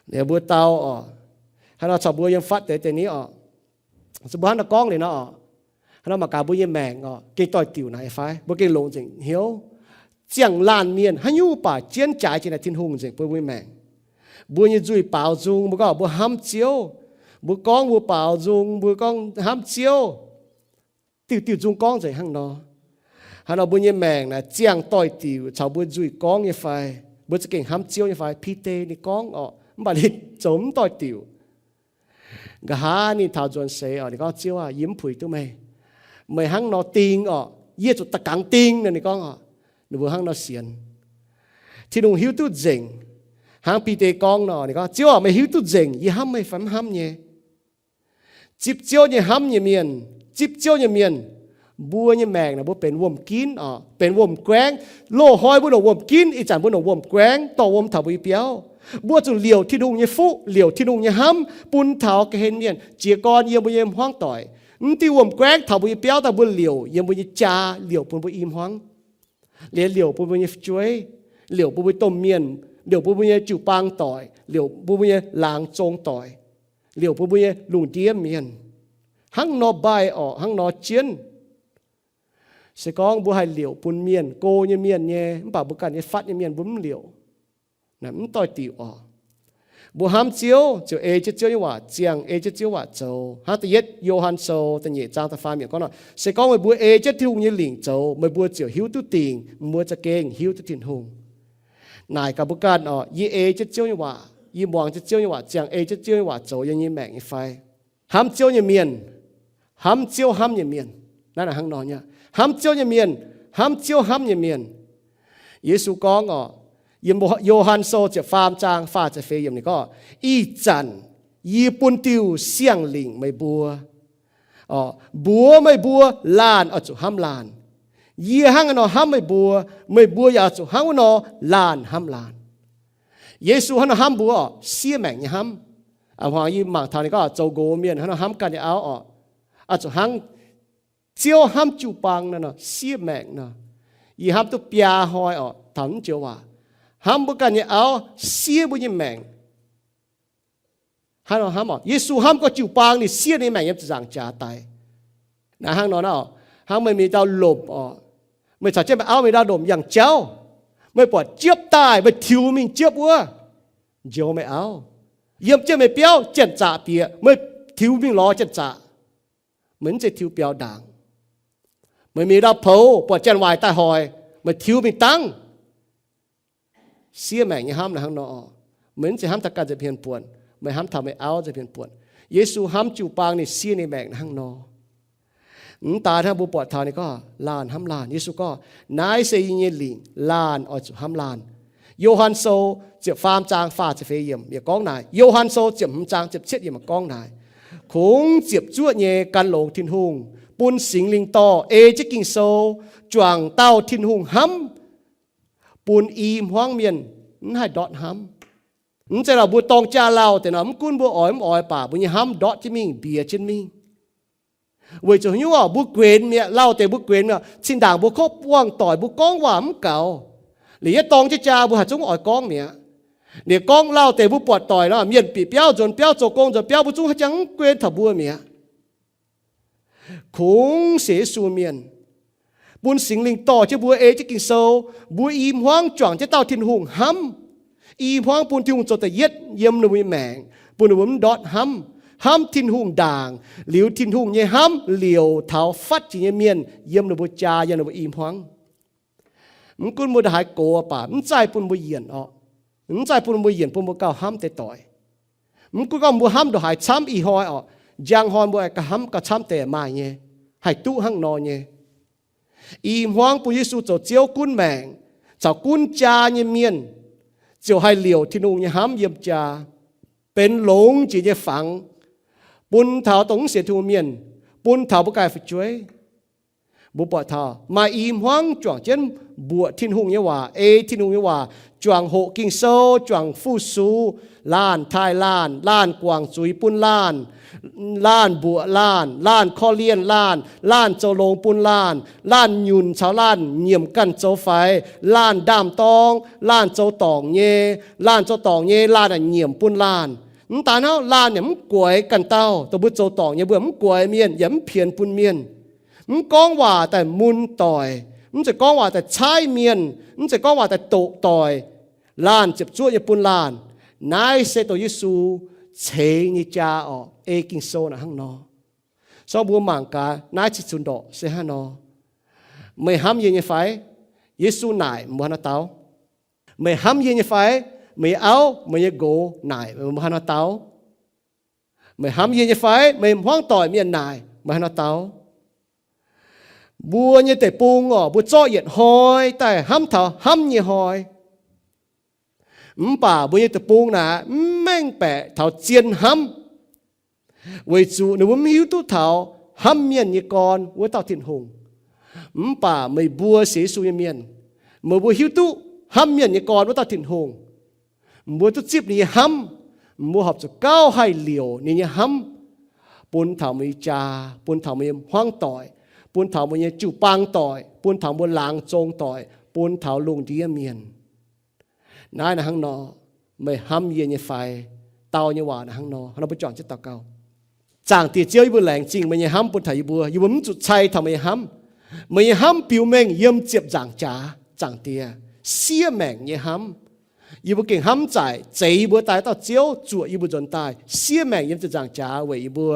Liuz mbuo dau oc, hnangv nor caux mbuo yiem fatv deix deix ni oc, se mbuo hnangv nor gorngv liuz nor oc, hnangv nor mangc gaax mbuo nyei maengc oc, gengh doix-diuc naaic fai? Mbuo gengh longc nzengc hnyouv. Ziangh laanh mienh haaix nyungc baac jienv jaaix jiex naaic Tin-Hungh nzengc bun mbuo nyei maengc. Mbuo nyei nzuih baaux nzung, mbuo gorngv mbuo hnamv Ziouv, mbuo gorngv mbuo baaux nzung, mbuo gorngv hnamv Ziouv, diuh diuh nzung gorngv nzengc hnangv nor. Hnangv nor mbuo nyei maengc naaic ziangh doix-diuc caux mbuo nzuih gorngv nyei fai? Mbuo za'gengh hnamv Ziouv nyei fai? Bide ninh gorngv oc, mv baac ninh zoux mv doix-diuc. Nqa'haav ninh taux nzuonx seix oc, ninh gorngv, Ziouv aah, yie mv puix duqv meih. Meih hnangv nor ding oc, yie zuqc da'gangx ding nor, ninh gorngv oc. Ninh mbuo hnangv nor sienx. Tin-Hungh hiuv duqv nzengc. Hnangv Bide gorngv nor, ninh gorngv, Ziouv aah, meih hiuv duqv nzengc yie hnamv meih fai mv hnamv nyei. Zipv Ziouv nyei hnamv nyei mienh, zipv Ziouv nyei mienh, mbuo nyei maengc naaic mbuo benx wuom-ginv oc, benx wuom-guaengv. Loz-hnoi mbuo longc wuom-ginv, ih zanc mbuo longc wuom-guaengv dorh wuom taux mbuo nyei biauv. Mbuo zuqc liouc Tin-Hungh nyei fuqv, liouc Tin-Hungh nyei hnamv bun taux ga'hlen mienh, jiez gorn yiem mbuo nyei hmuangv doic. Mv diuh wuom-guaengv taux mbuo nyei biauv daaih mbuo liouc yiem mbuo nyei jaa, liouc bun mbuo i hmuangv, liouc bun mbuo nyei fu'jueiv, liouc bun mbuo domh mienh, liouc bun mbuo nyei jiu-baang doic, liouc bun mbuo nyei laangz zong doic, liouc bun mbuo nyei lungh ndiev mienh. Hnangv nor mbaih oc, hnangv nor jienv. Se gorngv mbuo haih liouc bun mienh, go nyei mienh nyei, mv baac mbuo ganh nyei fatv nyei mienh mbuo mv liouc, naaic mv doix-diuc oc. Mbuo hnamv Ziouv ziouc ei jienv Ziouv nyei waac ziangh, ei jienv Ziouv waac zoux. Hnangv da'yietv Yo^han Sou da'nyeic zaang da'faam yiemc gorngv nor, se gorngv meih mbuo ei jienv Tin-Hungh nyei lingc zoux, meih mbuo ziouc hiuv duqv dingc, meih mbuo za'gengh hiuv duqv Tin-Hungh. Naaic gaax mbuo ganh oc, yie ei jienv Ziouv nyei waac, yie muangx jienv Ziouv nyei waac ziangh, ei jienv Ziouv nyei waac zoux yiem nyei maengc nyei fai? Hnamv Ziouv nyei mienh, hnamv Ziouv hnamv nyei mienh. Naaiv hnangv nor nyei, hnamv Ziouv nyei mienh, hnamv Ziouv hnamv nyei mienh. Yesu gorngv oc, yiem Yo^han Sou ziepc faam zaang faah ziepc feix yiemc ninh gorngv, ih zanc yie bun diuh siang-lingc meih mbuo, mbuox meih mbuo laanh oix zuqc hnamv laanh. Yie hnangv haaix nor hnamv meih mbuo, meih mbuo yaac oix zuqc hnangv wuov nor laanh hnamv laanh. Yesu hnangv nor hnamv mbuo oc, siev maengc nyei hnamv. A'hmuangx yie mangc taux ninh gorngv zoux nqox mienh hnangv nor hnamv ganh nyei auv oc, oix zuqc hnangv Ziouv hnamv jiu-baang nor, siev maengc nor. Yie hnamv duqv biaa hnoi oc, taux naaiv joux waac, hnamv mbuo ganh nyei auv, siev mbuo nyei maengc. Hnangv nor hnamv oc, Yesu hnamv gorx jiu-baang, ninh siev ninh maengc yiem ziepc nzaangc jaax daic. Naaiv hnangv nor naaiv oc, hnangv meih mingh ndau lomc oc, meih caux jienv meih auv mingh ndau lomc yangh jauv, meih buatc jiepv daaih, meih tiux mingh jiepv wuov, njoux meih auv. Yiem jienv meih biauv janx-zaqc bieqc, meih tiux mingh lorz janx-zaqc. Meih mv zeiz tiux biaux ndaangc. Meih mingh ndau poux, buatc janx-waaic daaih hoic, meih tiux mingh dangv. Siev maengc nyei hnamv naaiv hnangv nor. Meih mv zeiz hnamv taux ganh nza'hmien buonc, meih hnamv taux meih auv nza'hmien buonc. Yesu hnamv jiu-baang, ninh siev ninh maengc naaiv hnangv nor. Mv daaih hnangv mbuo buatc taux ninh gorngv laanh hnamv laanh. Yesu gorngv, naaiv se yie nyei lingc, laanh oix zuqc hnamv laanh. Yo^han Sou ziepc faam zaang faah ziepc feix yiemc yaac gorngv naaic. Yo^han Sou ziepc hmz zaang ziepc cietv yiemc gorngv naaic, kungx ziepc zuoqv nyei gan longx Tin-Hungh, bun Singx Lingh dorh ei jienv Ging-Sou juangc dauh Tin-Hungh hnamv, bun i hmuangv mienh mv haih ndortv hnamv. Mv zeiz lorqc, mbuo dorng jaa lauh deix nor, mv gunv mbuo oix mv oix baac mbuo nyei hnamv ndortv jienv mingh, mbiex jienv mingh. Weic zuqc haaix nyungc oc? Mbuo guenx mi'aqv. Lauh deix mbuo guenx mi'aqv. Zinh ndaangc mbuo kov buangh doic, mbuo gorngv waac mv gaux. Liuz yietv dorng jienv jaa mbuo haaix zungv oix gorngv mi'aqv. Liuz gorngv lauh deix mbuo buatc doic nor, mienh bieqc biauv nzuonx biauv, zoux gong nzuonx biauv, mbuo zungv haaix jangx mv guen taux mbuo mi'aqv. Kungx sienx Yesu mienh, bun Singx Lingh dorh jienv mbuo ei jienv Ging-Sou, mbuo i hmuangv juangc jienv dauh Tin-Hungh hnamv. I hmuangv bun Tin-Hungh zoux da'yietv yiem ninh mbuo nyei maengc, bun ninh mbuo mv ndortv hnamv, hnamv Tin-Hungh ndaangc, liuz Tin-Hungh nyei hnamv liouc taux fatv jiex nyei mienh yiem ninh mbuo jaa, yiem ninh mbuo i hmuangv. Mv gunv mbuo ndongc haaix gox baac mv zaih bun mbuo yienc orqc. Mv zaih bun mbuo yienc, bun mbuo gauh hnamv deix doic. Mv gunv gorngv mbuo hnamv ndongc haaix camv ih hnoi orqc, njang hnoi mbuo gauh hnamv gauh camv deix maaih nyei, haih duqv hnangv nor nyei. I hmuangv bun Yesu zoux Ziouv gunv maengc caux gunv jaa nyei mienh, ziouc haih liouc Tin-Hungh nyei hnamv yiem jaa, benx longx jiex nyei fangx, bun taux dongh mv sienx Tin-Hungh mienh, bun taux mbuo ganh fu'jueiv. Mbuo buatc taux maaih i hmuangv juangc jienv mbuoqc Tin-Hungh nyei waac, ei Tin-Hungh nyei waac, juangc hoqc Ging-Sou, juangc fu-sux, laanh taaih laanh, laanh guangc zuiz bun laanh, laanh mbuoqc laanh, laanh korv-lienh laanh, laanh zoux longx bun laanh, laanh nyunc caux laanh nyiemc ganh zoux faix, laanh ndaam-dorng, laanh zoux dorngc nyei, laanh zoux dorngc nyei, laanh yaac nyiemc bun laanh. Mv daan hnangv, laanh yaac mv guaix ganh dauh. Dongh mbuo zoux dorngc nyei, mbuo mv guaix mienh, yaac mv pienx bun mienh. Mv gorngv waac daaih mun doic, mv zeiz gorngv waac daaih caaiv mienh, mv zeiz gorngv waac daaih doqc doic. Laanh ziepc zuoqv nyei bun laanh. Naaiv se dongh Yesu ceix nyei jaa orqc, ei Ging-Sou naaic hnangv nor. Sorng mbuo mangc gaax naaiv cih cunx ndorqc se hnangv nor. Meih hnamv yie nyei fai? Yesu naaic mbuo hnangv nor dau. Meih hnamv yie nyei fai? Meih nyei auv, meih nyei nqox naaic mbuo hnangv nor dau. Meih hnamv yie nyei fai? Meih hmuangv doic mienh naaic mbuo hnangv nor dau. Mbuo nyei deic-bung orqc, mbuo zorqv yietc hnoi daaih hnamv taux hnamv nyei hnoi. Mv baac mbuo nyei deic-bung naaic mv mengh baeqc taux zien hnamv, weic zuqc ninh mbuo mv hiuv duqv taux hnamv mienh nyei gorn wuov dauh Tin-Hungh. Mv baac meih mbuo sienx Yesu nyei mienh, meih mbuo hiuv duqv hnamv mienh nyei gorn wuov dauh Tin-Hungh. Mbuo duqv zipv ninh nyei hnamv, mbuo horpc zuqc gauh haih liouc ninh nyei hnamv bun taux meih nyei jaa, bun taux meih nyei hmuangv doic, bun taux meih nyei jiu-baang doic, bun taux mbuo laangz zong doic, bun taux lungh ndiev mienh. Naaiv naaiv hnangv nor, meih hnamv yie nyei fai? Dau nyei waac naaiv hnangv nor, hnangv nor mbuo juangc jienv daux gaux. Zaangc Diex Ziouv, yie mbuo laengz zingh meih nyei hnamv bun taux yie mbuo. Yie mbuo mv zuqc cai taux meih nyei hnamv. Meih nyei hnamv biux mengh yiem ziepc nzaangc jaax, Zaangc Diex, siev maengc nyei hnamv. Yie mbuo gengh hnamv zaaic zeix yie mbuo daaih dauh Ziouv zuoqc yie mbuo nzuonx daaih, siev maengc yiem ziepc nzaangc jaax weic yie mbuo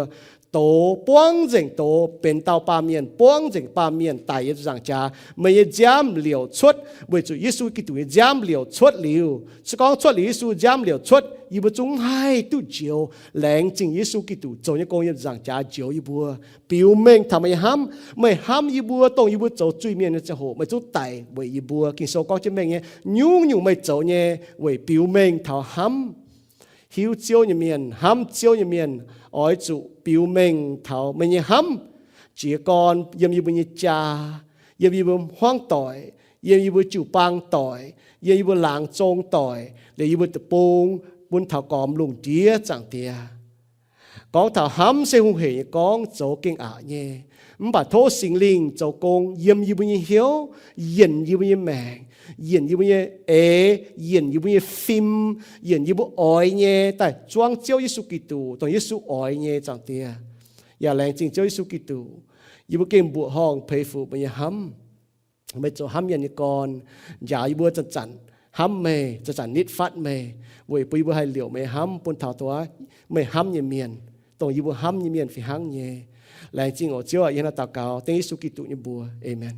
doz, buangv nzengc doz, benx dauh baamh mienh, buangv nzengc baamh mienh daic yiem ziepc nzaangc jaax. Meih nyei nziaamv liouc cuotv weic zuqc Yesu Giduc nyei nziaamv liouc cuotv liuz, se gorngv cuotv liuz Yesu nziaamv liouc cuotv, yie mbuo zungv haih duqv njoux. Laengz zingh Yesu Giduc zoux nyei gong yiem ziepc nzaangc jaax njoux yie mbuo, biux mengh taux meih nyei hnamv. Meih hnamv yie mbuo, dongh yie mbuo zoux zuiz-mienh nyei ziangh hoc meih zungv daic weic yie mbuo. Ging-Sou gorngv jienv mengh nyei, nyungc-nyungc meih zoux nyei weic biux mengh taux hnamv. Hiuv Ziouv nyei mienh, hnamv Ziouv nyei mienh oix zuqc biux mengh taux meih nyei hnamv jiez gorn yiem yie mbuo nyei jaa, yiem yie mbuo hmuangv doic, yiem yie mbuo jiu-baang doic, yiem yie mbuo laangz zong doic, liuz yie mbuo deic-bung, bun taux gormx lungh ndiev, Zaangc Diex. Gorngv taux hnamv se hungh heic nyei gorngv, zoux gengh aqc nyei. Mv baac tov Singx Lingh zoux gong yiem yie mbuo nyei hnyouv, yienc yie mbuo nyei maengc, yienc yie mbuo nyei eix, yienc yie mbuo nyei fim, yienc yie mbuo oix nyei daaih zuangv Ziouv Yesu Giduc, dongh Yesu oix nyei, Zaangc Diex. Yaac laengz zingh Ziouv Yesu Giduc, yie mbuo gengh mbuoqc horngh peix fuc meih nyei hnamv. Meih zoux hnamv mienh nyei gorn, njaaux yie mbuo zanc-zanc hnamv meih, zanc-zanc nitv fatv meih, weic bun yie mbuo haih liouc meih nyei hnamv bun taux dongh meih hnamv nyei mienh, dongh yie mbuo hnamv nyei mienh fih hnangv nyei. Laengz zingh oc Ziouv aac, yie hnangv naaiv daux gaux dengv Yesu Giduc nyei mbuox. Aamen.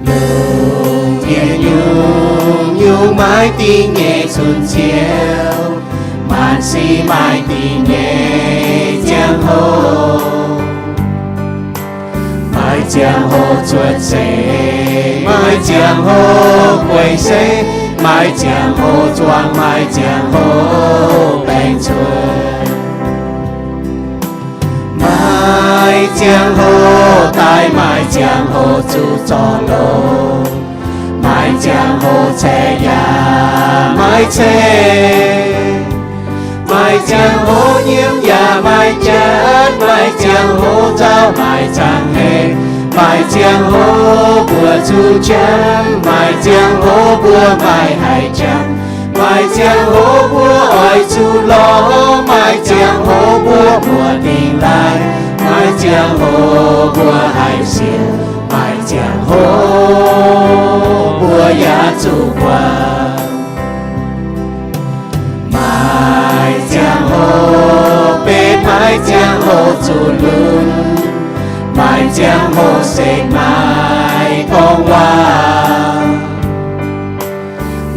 Lungh ndiev nyungc-nyungc maiv dingh nyei cun-ciouv, maanc sic maiv dingh nyei ziangh hoc. Maaih ziangh hoc cuotv seix, maaih ziangh hoc guei seix, maaih ziangh hoc zuangx, maaih ziangh hoc baengc cuotv. Maaih ziangh hoc daaih, maaih ziangh hoc zuqc zorc longx, maaih ziangh hoc ceix yaac maiv ceix. Maaih ziangh hoc nyiemv yaac maaih jatv, maaih ziangh hoc nzauh maaih ziangh hec, maaih ziangh hoc mbuo zuqc qiemx, maaih ziangh hoc mbuo maaih haic jangx, maaih ziangh hoc mbuo oix zuqc lorz, maaih ziangh hoc mbuo muoz-dingh laaih, maaih ziangh hoc mbuo haiz sienx, maaih ziangh hoc mbuo yaac zuqc guangc. Maaih ziangh hoc benx, maaih ziangh hoc zuqc lunx, maaih ziangh hoc se maaih gorngv waac.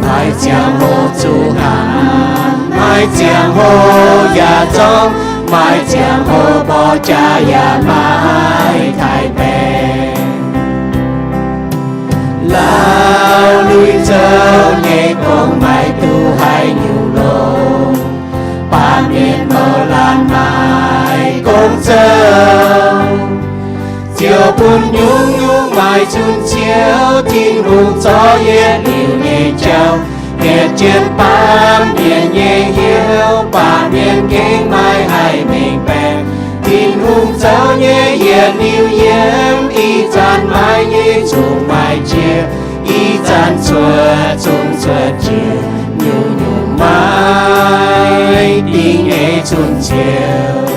Maaih ziangh hoc zuqc hnaangx, maaih ziangh hoc yaac zorngv, maaih ziangh hoc mborqv jaax yaac maaih taaix-baengc. Lauh luic nzouv nyei gong maiv duqv haaix nyungc longx, baamh mienh mouz laanh maaih gong nzouv. Ziouv bun nyungc-nyungc maaih zunc ciouv, Tin-Hungh zorqv yietc liuz nyei jauv, hietc jienv baamh mienh nyei hnyouv, baamh mienh gengh maiv haih mengh baeqc. Tin-Hungh zoux nyei yietc liuz yiem, ih zanc maaih nyei zungv maaih jiex, ih zanc cuotv zungv cuotv jiex, nyungc-nyungc maaih dingc nyei zunc ciouv.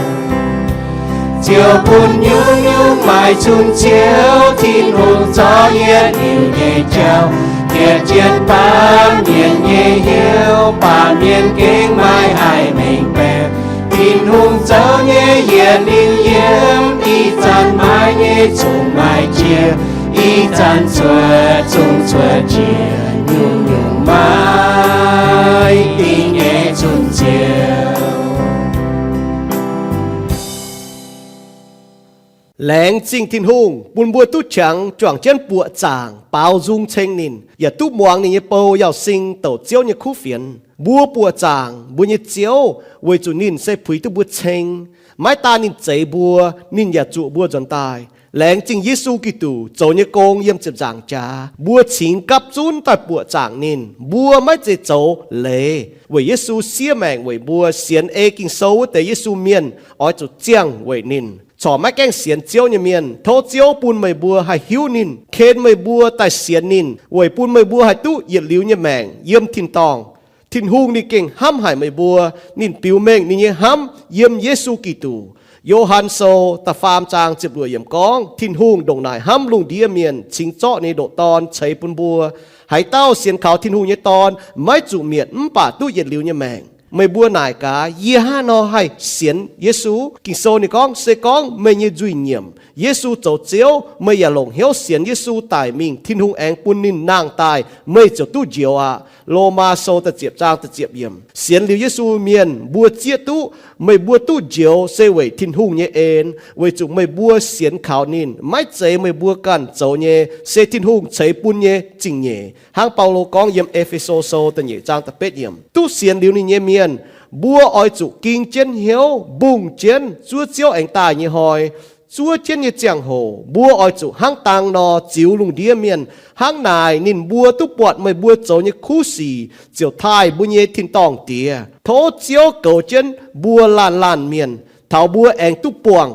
Ziouv bun nyungc-nyungc maaih zunc ciouv, Tin-Hungh zorqv yietc liuz nyei jauv, hietc jienv baamh mienh nyei hnyouv, baamh mienh gengh maiv haih mengh baeqc. Tin-Hungh zoux nyei yietc liuz yiem, ih zanc maaih nyei zungv maaih jiex, ih zanc cuotv zungv cuotv jiex, nyungc-nyungc maaih dingc nyei zunc ciouv. Laengz zingh Tin-Hungh bun mbuo duqv qangx juangc jienv buoqc zaangc baaux nzung ceng ninh, yaac duqv muangx ninh nyei bou Yauz Sing douc Ziouv nyei kuv fienx. Mbuo buoqc zaangc mbuo nyei Ziouv weic zuqc ninh se puix duqv mbuo ceng. Maiv daan ninh zeix mbuo, ninh yaac zuqc mbuo nzuonx daaih. Laengz zingh Yesu Giduc zoux nyei gong yiem ziepc nzaangc jaax, mbuo cingx gapv zunv daaih buoqc zaangc ninh. Mbuo maiv zeiz zoux leiz, weic Yesu siev maengc weic mbuo. Sienx ei Ging-Sou wuov deix Yesu mienh oix zuqc ziangh weic ninh. Corc maiv gaengh sienx Ziouv nyei mienh, tov Ziouv bun meih mbuo haih hiuv ninh, ken meih mbuo daaih sienx ninh, weic bun meih mbuo haih duqv yietc liuz nyei maengc yiem tin-dorngh. Tin-Hungh ninh gengh hnamv haic meih mbuo. Ninh biux mengh ninh nyei hnamv yiem Yesu Giduc. Yo^han Sou da'faam zaang ziepc luoqc yiemc gorngv, Tin-Hungh ndongc naaic hnamv lungh ndiev mienh, cingx zorqv ninh nyei ndoqc Dorn ceix bun mbuo. Haaix dauh sienx kaux Tin-Hungh nyei Dorn maiv zuqc mietc, mv baac duqv yietc liuz nyei maengc. Meih mbuo naaic gaax, yie hnangv haaix nor haih sienx Yesu? Ging-Sou ninh gorngv, se gorngv meih nyei nzuih nyiemc, Yesu zoux Ziouv, meih yaac longc hnyouv sienx Yesu daic mingh, Tin-Hungh aengx bun ninh nangh daaih, meih ziouc duqv njoux aqv. Lomaa Sou da'ziepc zaang da'ziepc yiemc. Sienx liuz Yesu mienh mbuo zieqv duqv meih mbuo duqv njoux se weic Tin-Hungh nyei en, weic zuqc meih mbuo sienx kaux ninh, maiv zeiz meih mbuo ganh zoux nyei, se Tin-Hungh ceix bun nyei zingh nyeic. Hnangv Baulo gorngv yiem E^fe^so Sou da'nyeic zaang da'betv yiemc, duqv sienx liuz ninh nyei mienh, mbuo oix zuqc ging jienv hnyouv, mbungh jienv zuov Ziouv aengx daaih nyei hnoi. Zuov jienv nyei ziangh hoc mbuo oix zuqc hnangv dang nor ziux lungh ndiev mienh. Hnangv naaic ninh mbuo duqv buatc meih mbuo zoux nyei kuv sic ziouc taaih mbuo nyei tin-dorngh Diex. Tov Ziouv goux jienv mbuo laanh laanh mienh, taux mbuo aengx duqv buangh